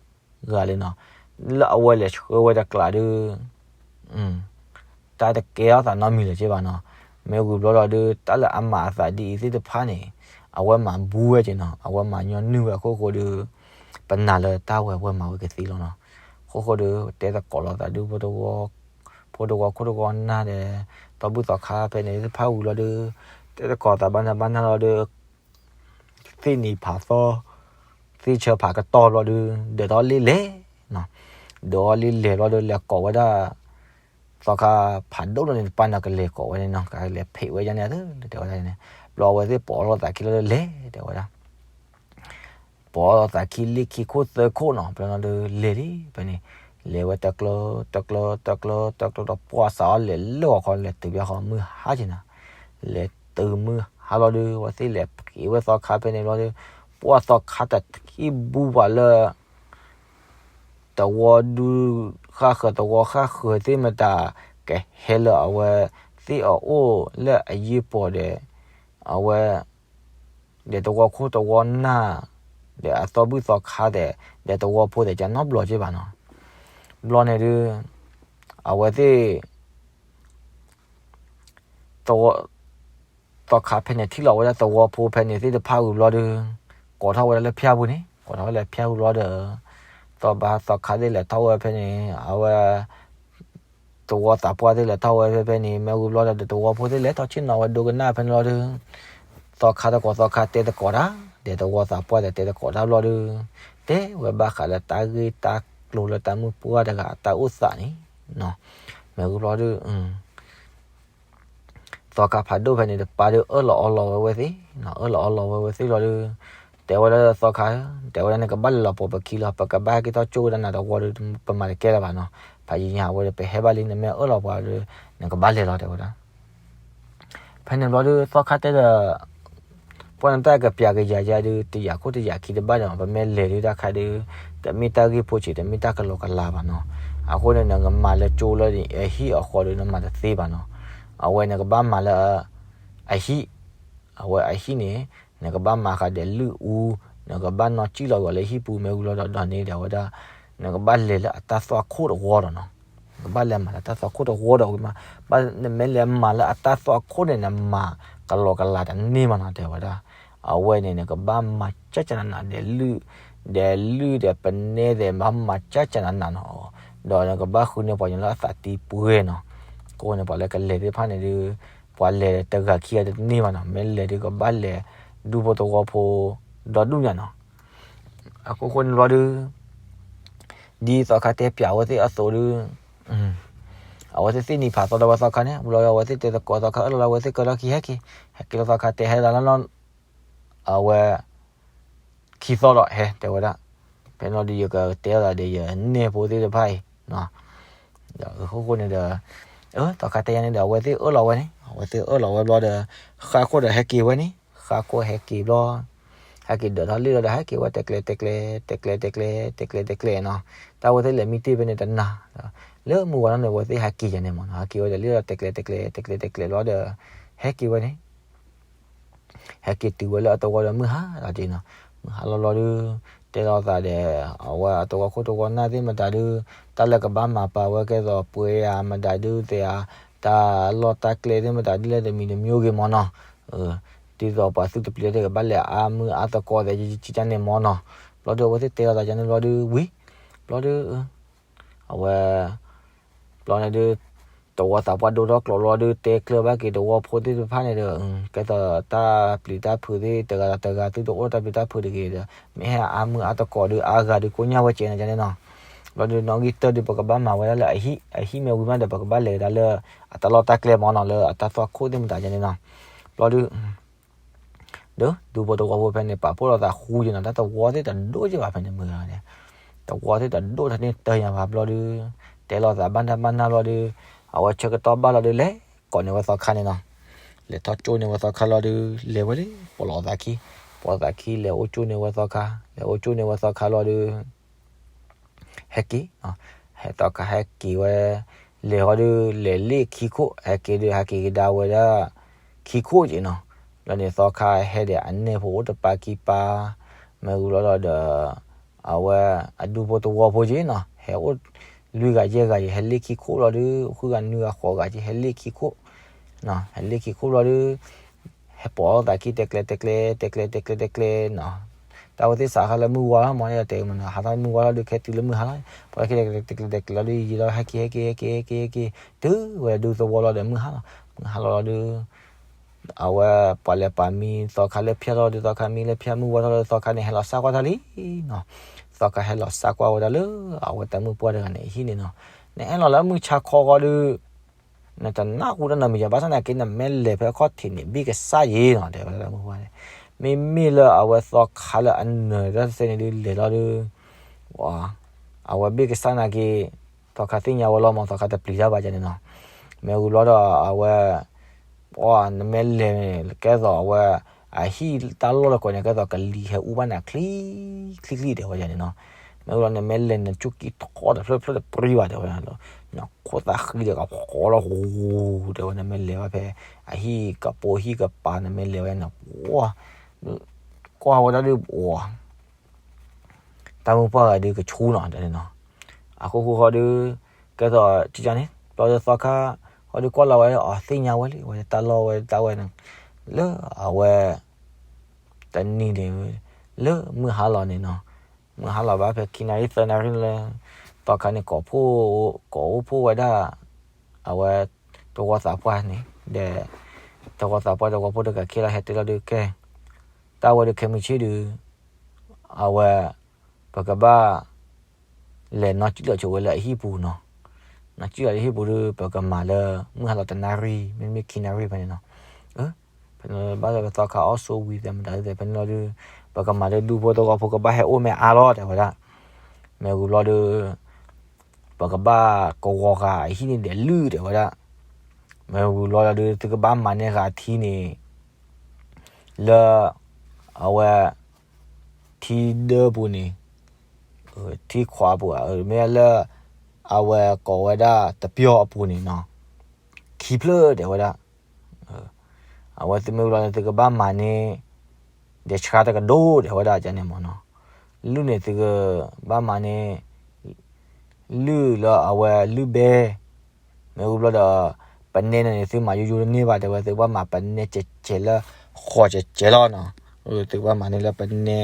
ဂၤလံနီၤ, လၢအဝဲလဲၤဆှၢဝဲတကျးဒုး တၢ်တကဲထီၣ်သးနီတမံၤလၢၤက့ဘၣ်နီၤ, မ့ၢ်ဝံၤဘျီဒီးဒုး တၢ်လၢအမၤအသးဒ်အံၤသ့ၣ်တဖၣ်န့ၣ် အဝဲမၤဘူဝဲက့နီၤ, အဝဲမၤညီနုၢ်ဝဲအခိၣ်ဃိဒုး ပနာ်လၢတၢ်ဝဲအဝဲမၤဝဲကသ့လီၤနီၤ, အခိၣ်ဃိဒုး တဲသကိးလိာ်သးဒုး ဖိတဝီခိၣ်တဝီနၢ်ဒီး သီဘူၣ်သီခါဖဲန့ၣ်သ့ၣ်တဖၣ်ဝံၤလီၤဒုး တဲသကိးသးဘၣ်နၢ်ဘၣ်နၢ်လီၤဒုး သ့ၣ်နံၤဖးသီ သ့ၣ်ဆၢဖးကတီၢ်ဘျီဒုး ဒၢးထီၣ်လံလဲၣ်နီၤ, ဒၢးထီၣ်လံလဲၣ်ဘျီဒုး လဲၤကိးဝဲဒၣ် သီခါဖးဒိၣ်လီၤန့ၣ် တပၤန့ၣ် ကလဲၤကိးဝဲန့ၣ်နီၤ, ကလဲၤဖံးဝဲဒ်န့ၣ် တဲဝဲဒၣ်န့ၣ်, ဘျီဝဲသ့ၣ်ပိာ်လိာ်သးခံလီၤဒုးလဲၤ တဲဝဲဒၣ် ပိာ်လိာ်သးခံလံခံခိၣ်သၢခိၣ်နီၤ, ဘျီနီၤဒုးလဲၤလံ ဖဲန့ၣ် လဲၤဝဲတကျၢၤ တကျၢၤ တကျၢၤ တကျၢၤဒီး ပှၢ်စးအီၤလဲၤလၢအီၤခီ လဲၤတုၤဘၣ်ဃီမုၢ်ဟါက့နီၤ, လဲၤတုၤမုၢ်ဟါလီၤဒုး ဝဲသ့ၣ်လဲၤဖံးဝဲသီခါဖဲန့ၣ်ဘျီဒုး ပှၢ်သီခါတထံၣ်ဘူပှၤလၢ သဝီဒူဃၣ်ဃၢၤ သဝီဃၣ်ဃၢၤသ့ၣ်မတၤ ကဟဲလၢအဝဲသ့ၣ်အအိၣ်လၢအယ့ၢ်ပီၤဒီး အဝဲ ဒီးသဝီခိၣ်သဝီနၢ် ဒီးအသီဘူၣ်သီခါဒီး ဒီးသဝီဖိဒီး ကနီတဘျီက့ဘၣ်နီၤ, ဘျီန့ၣ်ဒုး အဝဲသ့ၣ် သဝီ သီခါဖဲန့ၣ် ထံၣ်လီၤဝဲဒၣ်သဝီဖိဖဲန့ၣ်သ့ၣ်တဖၣ်ဝံၤဘျီဒုး ကိးထီၣ်ဝဲဒၣ်လၢဖၠၣ်ပူၤန့ၣ် ကိးထီၣ်ဝဲလၢဖၠၣ်ပူၤဘျီဒီး သီဘါသီခါသ့ၣ်လဲၤထီၣ်ဝဲဖဲန့ၣ် အဝဲ သဝီသးပှၢ်သ့ၣ်လဲၤထီၣ်ဝဲဖဲဖဲန့ၣ် မ့ၢ်ဝံၤဘျီဒီး သဝီဖိသ့ၣ်လဲၤထီၣ်ဆ့ၣ်နီၤဝဲဒိကနၣ်ဖဲန့ၣ်လီၤဒုး သီခါသကိးသီခါတဲသကိးတၢ် ဒီးသဝီသးပှၢ်ဒီးတဲသကိးတၢ်ဘျီဒုး တဲဝဲဘၣ်ဃးလၢတၢ်ဂ့ၢ်တၢ်ကျိၤလၢတၢ်မုၢ်ပှၢ်တဂၤအတၢ်အိၣ်သးန့ၣ် မ့ၢ်ဝံၤဘျီဒုး သီခါဖးဒိၣ်ဖဲန့ၣ်တပၤဒုး အၢၣ်လီၤအီလီၤဝဲဝဲသ့ၣ်, အၢၣ်လီၤအီလီၤဝဲဝဲသ့ၣ်လီၤဒုး တဲဝဲဒၣ်သီခါ, တဲဝဲဒၣ်နကဘၣ်လဲၤလီၤပိာ်ပခံလီၤ, ပကဘၣ်ဟဲက့ၤထီၣ်ကၠိဝဲဒၣ်နၤတဝီဒီး ပမၤတကဲလၢၤဘၣ်နီၤ, ဖးယံာ်ညါအဝဲဒီး ပဟဲဘၣ်လံ နမ့ၢ်အၢၣ်လီၤပှၤဒီး နကဘၣ်လဲၤလီၤ တဲဝဲဒၣ် ဖဲန့ၣ်ဘျီဒုး သီခါတဲဒီး သီ ပှၤနတၢ်ကပျးကယၤယါဒုး တယာ်ခိၣ်တယာ်ခံတဘၣ်ဒီး ပမ့ၢ်လဲၤဒုးတၢ်ခါဒုး တမ့ၢ်တၢ်ဂ့ၢ်ဖိဆံး တမ့ၢ်တၢ်ကလီကလီဘၣ်နီၤ. အဃိန့ၣ် နကမၤလၢကၠိလၢ အဟံၣ်အဃီဒုး နမၤတသ့ဘၣ်နီၤ. အဝဲနကဘၣ်မၤလၢ အဟံၣ် အဝဲအဟံၣ်န့ၣ် နကဘၣ်မၤဃာ်ဒီးလုၢ်အူ, နကဘၣ်နီၣ်စံၣ်လီၤဂီၤလၢဟံၣ်ပူၤ မ့ၢ်ဝံၤလီၤဒီးဒ်န့ၣ်ဒီး အဝဲဒၣ် နကဘၣ်လဲၤလၢအတၢ်သွၣ်ခိၣ်တဝီဒီးနီၤ. နကဘၣ်လဲၤမၤလၢတၢ်သွၣ်ခိၣ်တဝီဒီးဝံၤမး ဘၣ်နမ့ၢ်လဲၤမၤလၢအတၢ်သွၣ်ခိၣ်န့ၣ် နမၤကလီကလီတန့ၢ်မးနီၤ တဲဝဲဒၣ်. အဝဲန့ၣ် နကဘၣ်မၤကၢ်ကၢ်နးနးဒီးလုၢ်, ဒီးလုၢ်ဒီးပနဲဒီး ဘၣ်မၤကၢ်ကၢ်နးနးနီၤ. ဒီးနကဘၣ်ဃုန့ၢ်ပှၤကညီလၢအသးတံၢ်ပှဲၤနီၤ. အဃိန့ၣ် ပှၤလၢကလဲၤသ့ၣ်တဖၣ်န့ၣ်ဒုး ပှၤလဲၤတဂၤခံဂၤတန့ၢ်ဘၣ်နီၤ. မ့ၢ်လဲၤဒုးကဘၣ်လဲၤဒူဖိသဝီဖိ ဒီဒူၣ်ညါနီၤ. အခိၣ်ဃိန့ၣ်ဘျီဒုး ဒ်သီခါတဲပျးအဝဲသ့ၣ်အသိးဒုး အဝဲသ့ၣ်သ့ၣ်နံၤဖးသီဒီးဝဲသီခါန့ၣ် ဘျီဒီးအဝဲသ့ၣ်တဲသကိးသီခါအၢၣ်လီၤလၢအဝဲသ့ၣ်ကၢထီၣ်ခံဟဲက့ၤ, ဟဲက့ၤလီၤသီခါတဲဟဲလီၤလၢနီၢ် အဝဲ ခံသီဒီးဟဲတဲဝဲဒၣ်, ဖဲန့ၣ်ဒီးယကတဲအီၤသးဒီးယနဲၣ်ဖိသ့ၣ်တဖၣ်အံၤ, ဒီးအခိၣ်ဃိန့ၣ်ဒီး သီခါတဲယါန့ၣ်ဒီး အဝဲသ့ၣ်အၢၣ်လီၤဝဲန့ၣ်, အဝဲသ့ၣ်အၢၣ်လီၤဝဲဘျီဒီး ဃါခိၣ်ဒီးဟဲက့ၤဝဲန့ၣ်, ဃါခိၣ်ဟဲက့ၤဘျီ ဟဲက့ၤဒၢးထီၣ်လံၣ်လီၤဒီး ဟဲက့ၤဝဲတဲကျဲတဲကျဲ တဲကျဲတဲကျဲ တဲကျဲတဲကျဲနီၤ, တၢ်ဝဲသ့ၣ်လဲၤမံတ့ၢ်ဖဲန့ၣ်တနၤ, လၢမုၢ်ဝါထီၣ်န့ၣ် အဝဲသ့ၣ်ဟဲက့ၤယါန့ၣ်မးနီၤ, ဟဲက့ၤဝဲဒီးလံၣ်လီၤတဲကျဲတဲကျဲ တဲကျဲတဲကျဲဘျီဒီး ဟဲက့ၤဝဲန့ၣ် ဟဲက့ၤတုၤဝဲလၢအသဝီဒီးမုၢ်ဟါလီၤက့ၤနီၤ, မုၢ်ဟါလီၤဘျီဒုး တဲလီၤသးဒီး အဝဲအသဝီခိၣ်သဝီနၢ်သ့ၣ်မတၤဒုး တၢ်လၢကဘၣ်မၤပာ်ဝဲကဲသိး ပှဲၤအမတၤဒုးသ့ၣ်ဧါ, တၢ်လီၢ်တၢ်ကျဲသ့ၣ်မတၤဒုးလဲၣ်တမံၤတမံၤဂ့ၤမးနီၤ, ဒ်သိးပှၤသုးတပျံၤသ့ၣ်ကဘၣ်လဲၤအါမုၢ်အါသကိးသ့ၣ် ကကကတၢ်န့ၣ်မးနီၤ, ဘျီဒုးအဝဲသ့ၣ်တဲလီၤသးကန့ၣ်ဘျီဒုး ဝံၤ ဘျီဒုး အဝဲ ဘျီန့ၣ်ဒုး သဝီသးပှၢ်ဒိၣ်ထီၣ်ကျိးလီၤဒုး တဲကျၢၤဘၣ်က့ၤသဝီဖိသ့ၣ်တဖၣ်န့ၣ်ဒီး ကဲသိးတၢ်ပျံၤတၢ်ဖုးသ့ၣ် တဂၤဒီးတဂၤ သုတအိၣ်တၢ်ပျံၤတၢ်ဖုးတဂ့ၤဒီး မ့ၢ်ဟဲအါမုၢ်အါသကိးဒုး အါဂၤဒုးကိညၢ်ဝဲကဲန့ၣ်န့ၣ်နီၤ, ဘျီဒုးနီၣ်ဂံၢ်တၢၢ်ဒုး ပကဘၣ်မၤဝဲဒၣ်လၢအဟံၣ် အဟံၣ်မ့ၢ်ဝံၤမးဒီး ပကဘၣ်လဲၤဝဲဒၣ်လၢ အတၢ်လီၢ်တၢ်ကျဲမးနီၤ လၢအတၢ်သွၣ်ခိၣ်သ့ၣ်မတၤကဲန့ၣ်နီၤ, ဘျီဒုး ဒီးဒူဖိသဝီဖိဖဲန့ၣ် ပာ်ဖှိၣ်လိာ်သးဃူယဲနီၤ, တၢ်သဝီသ့ၣ်တဒိၣ်က့ဘၣ်ဖဲန့ၣ်မုၢ်ဂၤန့ၣ်, သဝီသ့ၣ်တဒိၣ်ထီၣ်န့ၢ်တၢ်ညါဘၣ်ဘျီဒုး တဲလိာ်သးဘၣ်နၢ်ဘၣ်နၢ်ဘျီဒုး အဝဲဆၢကတီၢ်ဘၣ်လီၤဒုး လဲၤကိးန့ၢ်ဝဲသီခါန့ၣ်နီၤ, လဲၤထီၣ်ကၠိန့ၢ်ဝဲသီခါလီၤဒုး လဲၤဝဲလံ ပိာ်လိာ်သးခံ, ပိာ်သးခံ လဲၤအိၣ်ကၠိန့ၢ်ဝဲသီခါ, လဲၤအိၣ်ကၠိန့ၢ်ဝဲသီခါလီၤဒုး ဟဲက့ၤ, ဟဲသီခါဟဲက့ၤဝဲ, လဲၤဃီဒုး လဲၤလ့ၣ်ခံခိၣ် ဟဲက့ၤဒုး ဟဲက့ၤကဒါဝဲဒၣ် ခံခိၣ်က့နီၤ, လီၤန့ၣ်သီခါဟဲဒီးအနဲၣ်ဖိအိၣ်တပၤခံပၤ, မ့ၢ်ဂုၤလီၤဒီး အဝဲအဒူဖိသဝီဖိက့နီၤ ဟဲအိၣ် လွံၢ်ဂၤယဲၢ်ဂၤယဲၢ် ဟဲလ့ၣ်ခံခိၣ်လီၤဒုး ဃုဂၤနွံဂၤဃိးဂၤက့ ဟဲလ့ၣ်ခံခိၣ် ဟဲလ့ၣ်ခံခိၣ်လီၤဒုး ဟဲပိာ်လိာ်သးခံ တဲကျဲတဲကျဲ တဲကျဲတဲကျဲတဲကျဲနီၤ, တၢ်ဝဲသ့ၣ်စးခါလၢမုၢ်ဝါလီၤမး တဲမနုၤ ဟးထီၣ်မုၢ်ဝါလီၤဒုး ခဲတုၤလၢမုၢ်ဟါလီၤ, ပှၤခံတဲကျဲတဲကျဲလီၤဒုး ယံာ်လီၤ ဟဲက့ၤ ဟဲက့ၤ ဟဲက့ၤ ဟဲက့ၤ ဟဲက့ၤ တုၤဝဲဒူသဝီလီၤဒီး မုၢ်ဟါလီၤ, မုၢ်ဟါလီၤလီၤဒုး အဝဲပှၤလဲၤပာ်မံသီခါလၢဖၠၣ်လီၤဒုး သီခါမံလၢဖၠၣ် မုၢ်ဝါထီၣ်လီၤဒုး သီခါန့ၣ် ဟဲလီၤစၢ်ကွၢ်တၢ်လံနီၤ, သီခါဟဲလီၤစၢ်ကွၢ်ဝဲဒၣ်လၢ အဝဲတၢ်မုၢ်ပှၢ်တဂၤန့ၣ် အဟံၣ်န့ၣ်နီၤ, နအဲၣ်လီၤလၢမုၢ်ဆါခီဃီဒုး နတနၢ်ဟူတၢ်နီတမံၤယၤ ဘၣ်ဆၣ်သနာ်က့ နမ့ၢ်လဲၤဖဲအခီၣ်ထံးန့ၣ် ဘ့ၣ်ကစၢ်ယဲနီၤ တဲဝဲဒၣ်မုၢ်ဝါန့ၣ်, မ့မ့ၢ်လၢအဝဲသီခါလၢအနၢၤတၢ်တသ့န့ၣ်ဒုး လဲၤလီၤဒုး အဝဲဘ့ၣ်ကစၢ်နာ်က့ သီခါသ့ၣ်ညါဝဲလီၤမး သီခါတပျံၤတၢ်ဘၣ်ကန့ၣ်နီၤ, မ့ၢ်ဂုၤလီၤဒီးအဝဲ နမ့ၢ်လဲၤန့ၣ် ကဲသိးအဝဲ အဟံၣ်တၢ်လီၢ်တကိးန့ၣ် ကဲသိးကလံၤဟဲအူဘၣ်နၤချံ ချံချံ တဲဝဲဒၣ်န့ၣ်နီၤ, မ့ၢ်ဂုၤလီၤနမ့ၢ်လဲၤန့ၣ် ကၠိကံထီတဖျၢၣ်တဖျၢၣ်တပြံဘၣ် တဲဝဲဒၣ်, နခိၣ်သၣ်ဃံဒီးကဖီလီၤဟူ တဲဝဲ နမ့ၢ်လဲၤဘၣ်ဖဲ အဟံၣ်ကပိာ်ဟံၣ်ကပၤ နမ့ၢ်လဲၤဝဲန့ၣ် ကွၢ်ဝဲဒၣ်ဒုး တၢ်မုၢ်ပှၢ်ဂၤဒုးကဆူနီၤ တဲန့ၣ်နီၤ, အဃိဃိဃီဒုး ကဲသိး ကန့ၣ် ဘျီဒုးသီခါ ဃီဒုးကွၢ်လီၤဝဲအီၤသ့ၣ်ညါဝဲလံ ဝဲတၢ်လီၢ်ဝဲတၢ်ဝဲန့ၣ် လၢအဝဲ တနံၤန့ၣ် လၢမုၢ်ဟါလီၤန့ၣ်နီၤ, မုၢ်ဟါလီၤဘၣ်ဖဲခံနၣ်ရံၣ်သၢနၣ်ရံၣ်လၢ သီခါန့ၣ် ကိးအိၣ်ဖှိၣ်ဝဲဒၣ် အဝဲ သဝီသးပှၢ်န့ၣ် ဒီး သဝီသးပှၢ်သဝီဖိတဂၤခံလီၤ ဟဲတဲလီၤဒုး ကဲ တၢ်ဝဲဒုးခဲမုၢ်ဆ့ၣ်ဒုး အဝဲ ပကဘၣ် လဲၤနီၢ်ကံၣ်လီၤဆိဝဲလၢအဟံၣ်ပူၤနီၤ, နီၢ်ကံၣ်လီၤလၢဟံၣ်ပူၤဒုး ပကမၤလၢ မုၢ်ဟါလီၤတနၣ်ရံၣ် မ့တမ့ၢ်ခံနၣ်ရံၣ်ဖဲန့ၣ်နီၤ, ဖဲန့ၣ်ဘၣ်သီခါအီၣ်ဆိဝံၤသဲးမတၤသဲး ဖဲန့ၣ်လီၤဒုး ပကမၤလၢဒူဖိသဝီဖိကဘၣ်ဟဲအိၣ်မ့ၢ်အါလီၤ တဲဝဲဒၣ်, မ့ၢ်ဂုၤလီၤဒုး ပကဘၣ်ကဝီၤဃာ်အဟံၣ်န့ၣ်ဒဲးလုၢ် တဲဝဲဒၣ်, မ့ၢ်ဂုၤလီၤဒုး သုကဘၣ်မၤန့ၢ်ဃာ်အထံန့ၣ် လၢ အဝဲ ထံဒၢပူၤန့ၣ် ထံခွးပူၤဧါ မ့ၢ်လၢ အဝဲကိးဝဲဒၣ်တပျီၢ်အပူၤန့ၣ်နီၤ ခံဖျၢၣ်တဲဝဲဒၣ်. အဝဲသုမ့ၢ်ဝံၤလီၤန့ၣ် သုကဘၣ်မၤန့ၢ် ဒဲးဆှါတကဒိၣ်တဲဝဲဒၣ်န့ၣ်မ့ၢ်နီၤ. လုၢ်န့ၣ်သုကဘၣ်မၤန့ၢ် လုၢ်လၢအဝဲလုၢ်ဘဲ မ့ၢ်ဝံၤဘျီဒီး ပနဲန့ၣ်န့ၣ် သုမၤယိယိတန့ၢ်ဘၣ်တဲဝဲ သုကဘၣ်မၤပနဲကဲးကဲးလၢ ဃီးကဲးကဲးလီၤနီၤ. သုကဘၣ်မၤန့ၢ်လၢပနဲ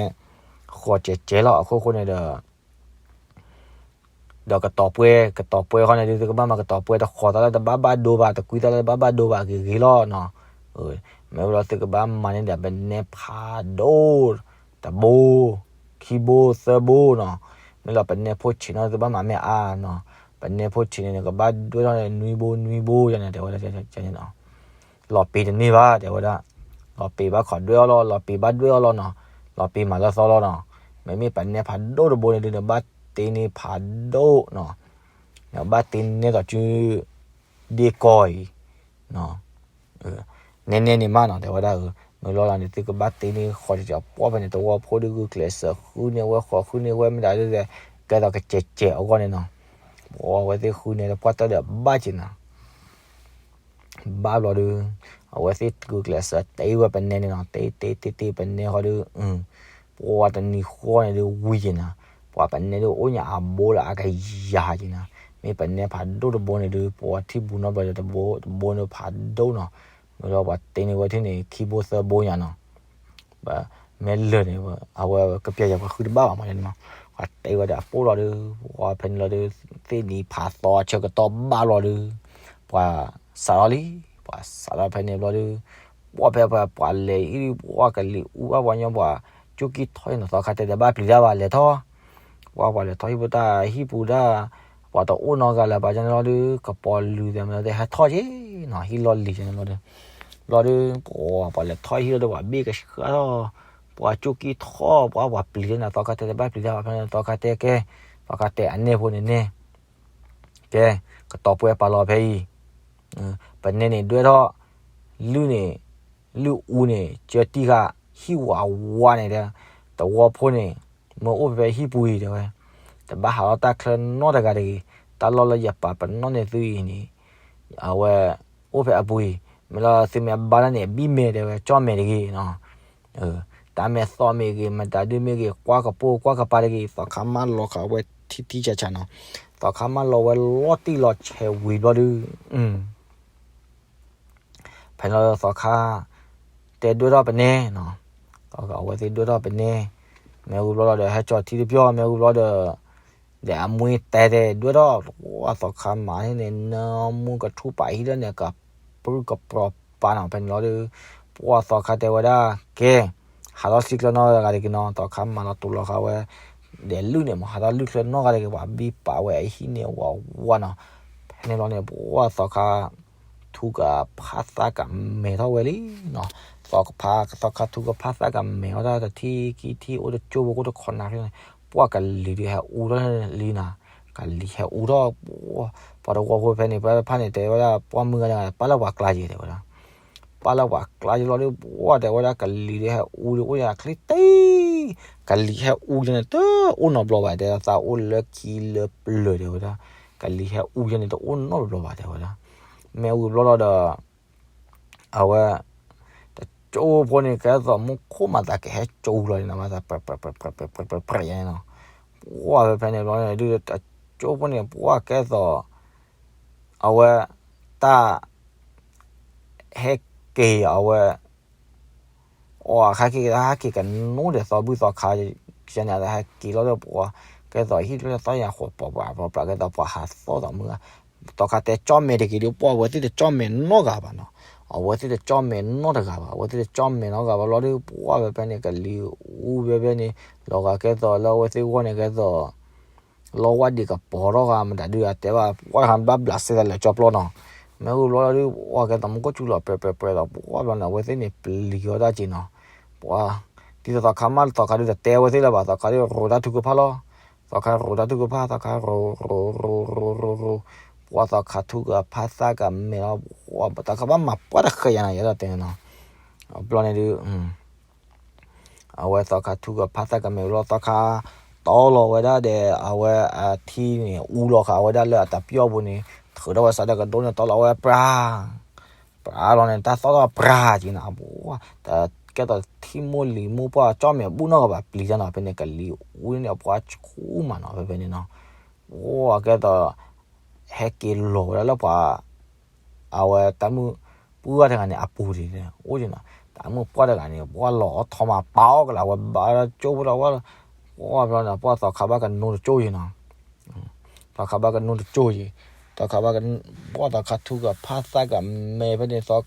ဃီးကဲးကဲးလီၤ အခိၣ်ဃိန့ၣ်ဒီး ဒီးကတီၤပှဲၤ ကတီၤပှဲၤဃီန့ၣ်ဒုး သုကဘၣ်မၤကတီၤပှဲၤ တဃီးသးလၢတဘၣ်ဘၣ်ဒိဘၣ် တကွံသးလၢတဘၣ်ဘၣ်ဒိဘၣ်ဂ့ၤဂ့ၤလီၤနီၤ. မ့ၢ်ဝံၤလီၤသုကဘၣ်မၤန့ၢ်ဒီးပနဲဖးဒိၣ် တဘိ ခံဘိသၢဘိနီၤ. မ့ၢ်လီၤပနဲဖိဆံးနီၤ သုဘၣ်မၤမ့ၢ်အါနီၤ. ပနဲဖိဆံးန့ၣ်န့ၣ် ကဘၣ်ဒွဲၣ်ထီၣ်န့ၣ် နွံဘိနွံဘိယါန့ၣ် တဲဝဲဒၣ်န့ၣ်နီၤ. လီၤပ့ၤတန့ၢ်ဘၣ် တဲဝဲဒၣ်. လီၤပ့ၤဘၣ်ခိးဒွဲၣ်အီၤလီၤ လီၤပ့ၤဘၣ်ဒွဲၣ်အီၤလီၤနီၤ. လီၤပ့ၤမၤလၢသီလီၤနီၤ. မ့မ့ၢ်ပနဲဖးဒိၣ်တဘိန့ၣ်ဒုး နဘၣ်တ့န့ၢ်ဖးဒိၣ်နီၤ. နဘၣ်တ့န့ၢ်ဒီးစု ဒ့ကီၢ်အံၤ နဲနဲန့ၣ်မးနီၤ တဲဝဲဒၣ်. မ့ၢ်လီၤလီၤန့ၣ် သုကဘၣ်တ့န့ၢ်ဃီးကဲးကဲး ပှၢ်ဖဲန့ၣ် သဝီဖိဒုးဂုာ်ကျဲးစၢးဃုန့ၢ်ဝဲ ဃီးဃုန့ၢ်ဝဲ မ့ၢ်တၢ်ဒုး ကဲသိးကစဲးကဲးအဂီၢ်န့ၣ်နီၤ. ပှၢ်ဝဲသ့ၣ်ဃုန့ၢ်လၢပှၢ်တၢၢ်ဒီးဘၣ်က့ၤနီၤ. ဘၣ်ဘျီဒုး အဝဲသ့ၣ်ဂုာ်ကျဲးစၢးတ့ဝဲပနဲန့ၣ်နီၤ. တ့တ့တ့ပနဲဃီဒုး ပှၢ်တနံၤဃီန့ၣ်ဒုးဝံၤက့ၤနီၤ. ပှၢ်ပနဲဒုးအိၣ်ညါအဘိလၢအကယၤက့ၤနီၤ. မ့ၢ်ပနဲဖးဒိၣ်တဘိန့ၣ်ဒုး ပှၢ်ထံၣ်ဘူးနီတဘျီဒီး တဘိတဘိန့ၣ်ဖးဒိၣ်နီၤ. မ့ၢ်လီၤပှၤတ့န့ၢ်ဝဲထံၣ်န့ၣ် ခံဘိသၢဘိညါနီၤ. မ့ၢ်လၢာ်န့ၣ် အဝဲကပျဲယၤပှၤဃုတဘၣ်ဘၣ်မးန့ၣ်နီၤ. ပှၤတ့ဝဲဒီးအပိၢ်လီၤဒုး ပှၢ်ဖဲန့ၣ်လီၤဒုး သ့ၣ်နံၤဖးသီအဆၢကတီၢ်ဘၣ်လီၤဒုး ပှၤစးထီၣ်လံ. ပှၤစးထီၣ်ဖဲန့ၣ်ဘျီဒုး ပှၢ်ဖဲပှၤလဲၤအံၤ ပှၢ်ကလံၤအူဘၣ်ပှၤညီပှၤ ကၠိကံၢ်ထီၣ်အံၤနီၤ သီခါတဲတဘၣ်ပျံၤတၢ်ဘၣ်လဲၤထီၣ် ပှၢ်ပှၤလဲၤထီၣ်ဟံၣ်ပူၤတၢ် ဟံၣ်ပူၤဒၣ် ပှၤတအိၣ်နီတဂၤလၢၤဘၣ်န့ၣ်လီၤဒုး ကပီၤလုာ်သဲမနုၤသဲဟဲထီၣ်က့ၤနီၤ ဟံၣ်လီၢ်လံၤန့ၣ်လီၤဒုး ဘျီဒုး ပှၢ်ပှၤလဲၤထီၣ်ဟံၣ်လီၤဒီး ပှၤဘ့ၣ်ကဆှၣ်ထီၣ် ပှၢ်ကၠိကံၢ်ထီၣ် ပှၢ်ပှၤပျံၤတၢ်န့ၣ် သီခါတဲတဘၣ်ပျံၤတၢ်ဘၣ်ဖဲန့ၣ် သီခါတဲကဲ သီခါတဲအနဲၣ်ဖိန့ၣ်နဲၣ် ကဲ ကတီၤပှဲၤပာ်လီၤဖဲအံၤ ပနဲန့ၣ်ဒွဲၣ်ထီၣ် လုၢ်န့ၣ် လုၢ်အူန့ၣ် ကၢတံၢ်ဃာ် ဟံၣ်ဝးဝးန့ၣ်ဒီး သဝီဖိန့ၣ် မ့ၢ်အိၣ်ဖဲဖဲဟံၣ်ပူၤအံၤတဲဝဲ တဘၣ်ဟးထီၣ်တၢ်ချၢနီတဂၤတဂ့ၤ တၢ်လီၢ်လၢယပာ်ပနီၣ်န့ၢ်သုအံၤန့ၣ် အဝဲ အိၣ်ဖဲအပူၤအံၤ မ့ၢ်လီၤသုမ့ၢ်ဘါတၢ်န့ၣ် ဘံၣ်မဲာ်တဲဝဲ ကၠီၣ်မဲာ်တဂ့ၤနီၤ တၢ်မဲာ်သီၣ်မ့ၢ်ဂ့ၤ မတၤဒုမ့ၢ်ဂ့ၤ ကွၢ်ကပိၢ်ကွၢ်ကပၤတဂ့ၤ သီခါမၢလီၤဃာ်ဝဲထံထံဆးဆးနီၤ သီခါမၢလီၤဝဲလီၤတံၢ်လီၤဆဲးဝံၤဘျီဒု ဖဲန့ၣ်လီၤသီခါ တဲဒွဲၣ်ထီၣ်ပနဲနီၤ အဝဲသ့ၣ်ဒွဲၣ်ထီၣ်ပနဲ မ့ၢ်ဝံၤဘျီလီၤဒီး ဟဲကၠီၤထံတပျီ မ့ၢ်ဝံၤဘျီဒီး ဒီးအမွ့တဲတဲဒွဲၣ်ထီၣ် ပှၢ်သီခါမၤန့ၣ်န့ၣ် နမူကထူၣ်ပာ်ဟံၣ်လၢန့ၣ် ကပြုၢ်ကပြီၤပာ်နီၤ ဖဲန့ၣ်လီၤဒီး ပှၢ်သီခါတဲဝဲဒၣ် ကဲ ဟးထီၣ်စံၣ်ချၢနီတဂၤတဂ့ၤနီၤ သီခါမၤလီၤတူာ်လီၤဃာ်ဝဲ ဒီးလုၢ်န့ၣ်မ့ၢ် ဟးထီၣ်လုၢ်ချၢနီတဂၤတဂ့ၤ ပှၤဘံၣ်ပာ်ဝဲအဟံၣ်န့ၣ်ဝးဝးနီၤ ဖဲန့ၣ်လီၤန့ၣ် ပှၢ်သီခါ ထူကဖးသးကမဲာ်ထီၣ်ဝဲလံနီၤ သီခါ သီခါထူကဖးသးကမဲာ်ထီၣ်တၢ်တထံၣ်ခံထံၣ်အိၣ်တကၠိဖိအိၣ်တခီနၤ ပှၢ်ကလံၤဒုးဟဲအူထီၣ်လံနီၤ ကလံၤဟဲအူထီၣ် ပှၢ်တဝီဖိဖဲန့ၣ် ဖဲဖဲန့ၣ် တဲဝဲဒၣ် ပှၢ်မုၢ်ဂၤန့ၣ် ပာ်လၢပှၤကျါယဲၤတဲဝဲဒၣ် ပာ်လၢပှၤကျါယဲၤလီၤဒီး ပှၢ်တဲဝဲဒၣ် ကလံၤဒုးဟဲအူဒုးအိၣ်ယၤချ့တ့ ကလံၤဟဲအူယဲၤန့ၣ် တအိၣ်နီတဘျီဘၣ် တဲသးအိၣ်လၢခံလၢပျၢၤတဲဝဲဒၣ် ကလံၤဟဲအူယဲၤန့ၣ် တအိၣ်နီတဘျီဘၣ်တဲဝဲဒၣ် မ့ၢ်ဝံၤဘျီလီၤဒီး အဝဲ တကၠိဖိန့ၣ် ကဲသိးမူခိၣ်မၤသးကဟဲကၠိလီၤန့ၣ် မၤသး ပြဲးပြဲးပြဲးပြဲးပြဲးပြဲးပြဲးန့ၣ်နီၤ ပှၢ်ဖဲဖဲန့ၣ်ဘျီန့ၣ် ဒုးတကၠိဖိန့ၣ် ပှၢ်ကဲသိး အဝဲ တၢ် ဟဲက့ၤအဝဲ အီၤအခါက့ၤ ဟဲက့ၤကနိဒီးသီဘူၣ်သီခါ ကန့ၣ် ဟဲက့ၤလီၤဒီးပှၤ ကဲသိးဟံၣ်လၢသီယၤဃိးပှၤပှၤပှၤပှၤ ကဲသိးပှၤဟးသီၣ်သးမုၢ်ဂၤ သီခါတဲကၠီၣ်မဲာ်တဂ့ၤဒီး ပှၢ်အဝဲသ့ၣ်တကၠီၣ်မဲာ်နီတဂၤဘၣ်နီၤ အဝဲသ့ၣ်တကၠီၣ်မဲာ်နီတဂၤဘၣ် အဝဲသ့ၣ်တကၠီၣ်မဲာ်နီတဂၤဘၣ်လီၤဒီး ပှၢ်ဖဲဖဲန့ၣ် ကလံၤအူဖဲဖဲန့ၣ် လီၤဂာ်ကဲသိးလၢအဝဲသ့ၣ်ဂီၢ်န့ၣ် ကဲသိး လီဝၢ်ဒံးကပီၤထီၣ်ဂၤမတၤဒုး အတဲဘၣ် ပှၢ်တခါဘၣ်ဘျးစဲသးလၢာ်ကၠီပျီနီၤ မ့ၢ်ဝံၤဘျီဒုး ပှၢ်ကဲသိးမူခိၣ်စူၤလီၤ ပြဲးပြဲးပြဲးဒီး ပှၢ်ဘျီန့ၣ် အဝဲသ့ၣ်န့ၣ်ပျံၤအီၤဒၣ်က့ၤနီၤ ပှၢ် ဒ်သိးသီခါမး သီခါဒုးတတဲအဝဲသ့ၣ်လၢၤဘၣ် သီခါဒုးရိးတၢ်ထုကဖၣ်လီၤ သီခါရိးတၢ်ထုကဖၣ် သီခါရိးရိးရိးရိးရိး ပှၢ်သီခါထုကဖၣ်သးကမဲာ်လီၤ ပှၢ်သီခါဘၣ်မၤပှၢ်တဃဲၤယၤနီၤ ယဲဒၣ်တဲနီၤ ဘျီန့ၣ်ဒုး အဝဲသီခါထူကဖးသးကမဲာ်လီၤ သီခါတီလီၤဝဲဒၣ်ဒီး အဝဲအထံန့ၣ် အူလီၤဃာ်ဝဲဒၣ်လၢအတပျီၣ်ပူၤန့ၣ် ထုးထီၣ်ဝဲစးဒီးကဒိန့ၣ် တီလီၤဝဲပြၤ ပြၤလီၤန့ၣ် တၢ်သီၣ်ထီၣ်ပြၤက့ၤနီၤ ကဲသိးထံမိၢ်လံၤမိၢ်ပှၢ်ကၠီၣ်မဲာ်ဘူၣ်နီၢ်ကဘၣ်ပျံၤတၢ်နီၤ ဖဲန့ၣ် ကလံၤအူန့ၣ် အပှၤဆူၣ်မးနီၤ ဖဲဖဲန့ၣ်နီၤ ပှၤကဲသိး ဟဲက့ၤလီၤဝဲဒၣ်လၢပှၤ အဝဲတၢ်မုၣ်ပှၢ်တဂၤန့ၣ် အပူၤဒ်န့ၣ် အိၣ်က့ၤနီၤ တၢ်မုၣ်ပှၢ်တဂၤန့ၣ် ပှၤလီၤအီၣ်ထီမး ပာ်အီၣ်ကလးဝဲဘၣ်ဒီးကၠိဖိလီၤ ဝဲလီၤ ပှၤဘျီန့ၣ် ပှၤသီခါဘၣ်ကနိတကၠိက့ၤနီၤ သီခါဘၣ်ကနိတကၠိက့ၤ သီခါဘၣ်က ပှၤသီခါထူကဖးသးကမဲာ်ဖဲန့ၣ် သီ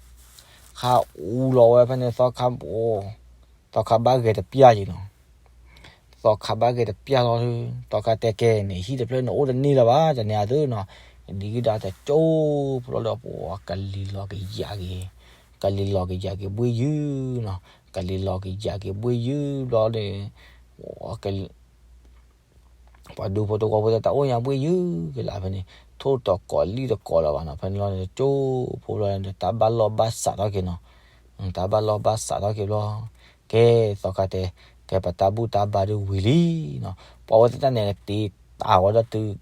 ခါအူလီၤဝဲဖဲန့ၣ် သီခါ သီခါဘၣ်ဂဲၤတပျၢ်က့ၤနီၤ သီခါဘၣ်ဂဲၤတပျၢ်လီၤ သီခါတဲကဲန့ၣ် ဟံၣ်တဖျၢၣ်န့ၣ်အိၣ်တန့ၢ်လၢၤဘၣ် တန့ၢ်အသုနီၤ ဒ်ကဒါတကၠိဖိလီၤဒီး ပှၤကလံၤလီၤကယၤက့ၤ ကလံၤလီၤကယၤက့ၤဘှ့ၣ်ယုၢ်နီၤ ကလံၤလီၤကယၤက့ၤဘှ့ၣ်ယုၢ်ဘျီန့ၣ် ပှၤဒူဖိတဝီဖိတၢ်အိၣ်ညါဘှ့ၣ်ယုၢ်က့ၤလၢဖဲန့ၣ် ထိၣ်တကိးလံၣ်တကိးလၢၤဘၣ်နီၤ ဖဲန့ၣ်လီၤန့ၣ်ကၠိဖိလီၤန့ၣ် တၢ်ဘၣ်လီၢ်ဘၣ်စးထီၣ်က့ၤနီၤ တၢ်ဘၣ်လီၢ်ဘၣ်စးထီၣ်က့ၤဘျီ ကဲသီခါတဲ ကဲပတၢ်ဘူၣ်တၢ်ဘါဒုးဝံၤလံနီၤ ပှၤဝဲသ့ၣ်တၢ်န့ၣ်တ့တၢ်ဝဲဒၣ်တုၤ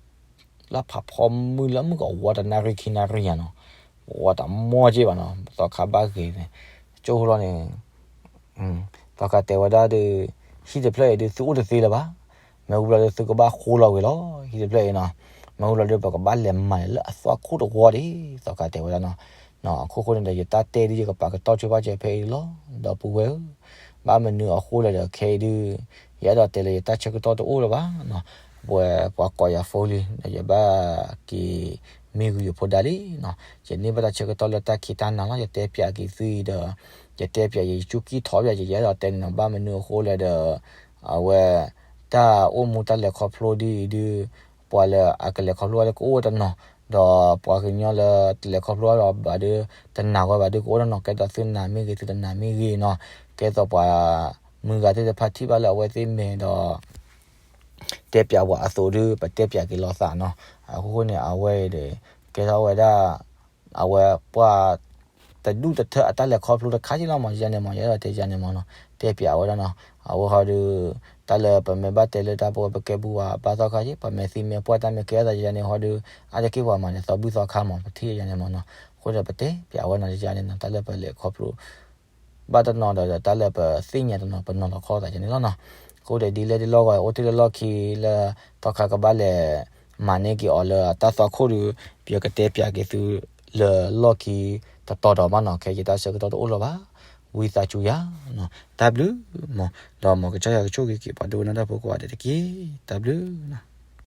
လၢဖးဖီမုၢ်လၢမုၢ်ကဝီၤတနၣ်ရံၣ်ခံနၣ်ရံၣ်ညါနီၤ ဝီတမီၢ်က့ၤဘၣ်နီၤ သီခါဘၣ်ဂ့ၤန့ၣ် ကၠိဖိလီၤန့ၣ် သီခါတဲဝဲဒၣ်ဒီး ဟံၣ်တဖျၢၣ်အံၤဒုးသုအိၣ်တသ့လၢၤဘၣ် မ့ၢ်ဝံၤဘျီဒီးသုကဘၣ်ဃိလီၤဝံၤလီၤ ဟံၣ်တဖျၢၣ်အံၤနီၤ မ့ၢ်ဝံၤဘျီဒီးပကဘၣ်လဲၤမၤန့ၣ်လၢအသွၣ်ခိၣ်တဝီဒံး သီခါတဲဝဲဒၣ်နီၤ အခိၣ်ဃိန့ၣ်ဒီး ယတၢ်တဲဒ်ယကပာ်ကတီၢ်ထွဲဘၣ်စဲဖဲအံၤလီၤ ဒီပုၢ်ဝဲၢ်ဧၢ ဘၣ်မနုၤအဃိလဲၣ်ဒီး ခဲအံၤဒုး ယအဲၣ်ဒိးတဲလၢယတၢ်ဆၢကတီၢ်တအိၣ်လၢၤဘၣ်နီၤ ပှၤကိးယၤဖိလံ ဒီးယဘၣ်က့ၤမ့ၢ်ဂုၢ်ယဖိဒါလံနီၤ ယန့ၢ်ဘၣ်တၢ်ဆၢကတီၢ်လၢတၢ်ခံးတၢ်နၤလီၤ ယတဲပၠးက့ၤသုအံၤဒီး ယတဲပၠးယ ယကၠူကံၢ်ထီၣ်ပၠး ယယအဲၣ်ဒိးတဲန့ၣ်နီၤ ဘၣ်မနုၤအဃိလဲၣ်ဒီး အဝဲ တၢ်အိၣ်မူတၢ်လဲၤခီဖျိဒ်အံၤဒုး ပှၤလၢအကလဲၤခီဖျိအီၤဒီးကအိၣ်ဝဲတနီၤ ဒီးပှၤကညီလၢတလဲၤခီဖျိအီၤဒီးဘၣ်ဒီးတနာ်ဝဲဘၣ်ဒီးကအိၣ်တနီၤ ကဲသိးသုနာ်မ့ၢ်ဂ့ၤ သုတနာ်မ့ၢ်ဂ့ၤနီၤ ကဲသိးပှၤမုၢ်ဂၤသ့ၣ်တဖၣ်ထံၣ်ဘၣ်လၢအဝဲသ့ၣ်မဲာ်ဒီး တဲပၠးဝဲအသိးဒီး ပတဲပၠးက့ၤလိာ်သးနီၤ အဃိန့ၣ် အဝဲအံၤဒီး ကဲထီၣ်ဝဲဒၣ် အဝဲပှၤ တဒူၣ်တထၢအတၢ်လဲၤခီဖျိတခါက့လီၤမး ယန့ၣ်မး ယအဲၣ်ဒိးတဲယန့ၣ်မးနီၤ တဲပၠးဝဲဒၣ်နီၤ အဝဲဟီဒီး တၢ်လၢပမ့ၢ်ဘၣ်တဲလၢတၢ်ပဝဲပကဲပူၤဝဲဘၣ်သီခါက့ ပှၤမဲာ်သံမဲာ်ပှၢ်တၢ်မဲာ်ကဲအသးယန့ၣ်ဟီဒီး အါတက့ၢ်ပှၤမၤန့ၣ် သီဘူၣ်သီခါမး ပထံၣ်ယန့ၣ်မးနီၤ အဃိဒီးပတဲပၠးဝဲနီၤ ယန့ၣ်နီၤ တၢ်လၢပလဲၤခီဖျိ ဘၣ်တနီၤဒီး တၢ်လၢပသ့ၣ်ညါတနီၤ ပနီၤလီၤခီသးယန့ၣ်လီၤနီၤ အဃိဒီးဒ်လဲၣ်ဒ်လဲၣ်ဂီၢ် အိၣ်တ့ၢ်လၢလီၢ်ခံလၢ သီခါကဘၣ်လဲၤ မၤန့ၢ်က့ၤအီၤလၢတၢ်သွၣ်ခိၣ်ဒီး ပကတဲပၠးက့ၤသုလၢလီၢ်ခံတတီၤဒီးမးနီၤ ခဲယတၢ်ဆၢကတီၢ်တအိၣ်လၢၤဘၣ် ဝံသးစူၤယၤနီၤ တၢ်ဘျုးမး ဒီးမ်ကစၢ်ယွၤကဆိၣ်ဂ့ၤက့ၤပှၤဒိကနၣ်တၢ်ဖိကိးဂၤဒဲးတက့ၢ် တၢ်ဘျုးနီၤ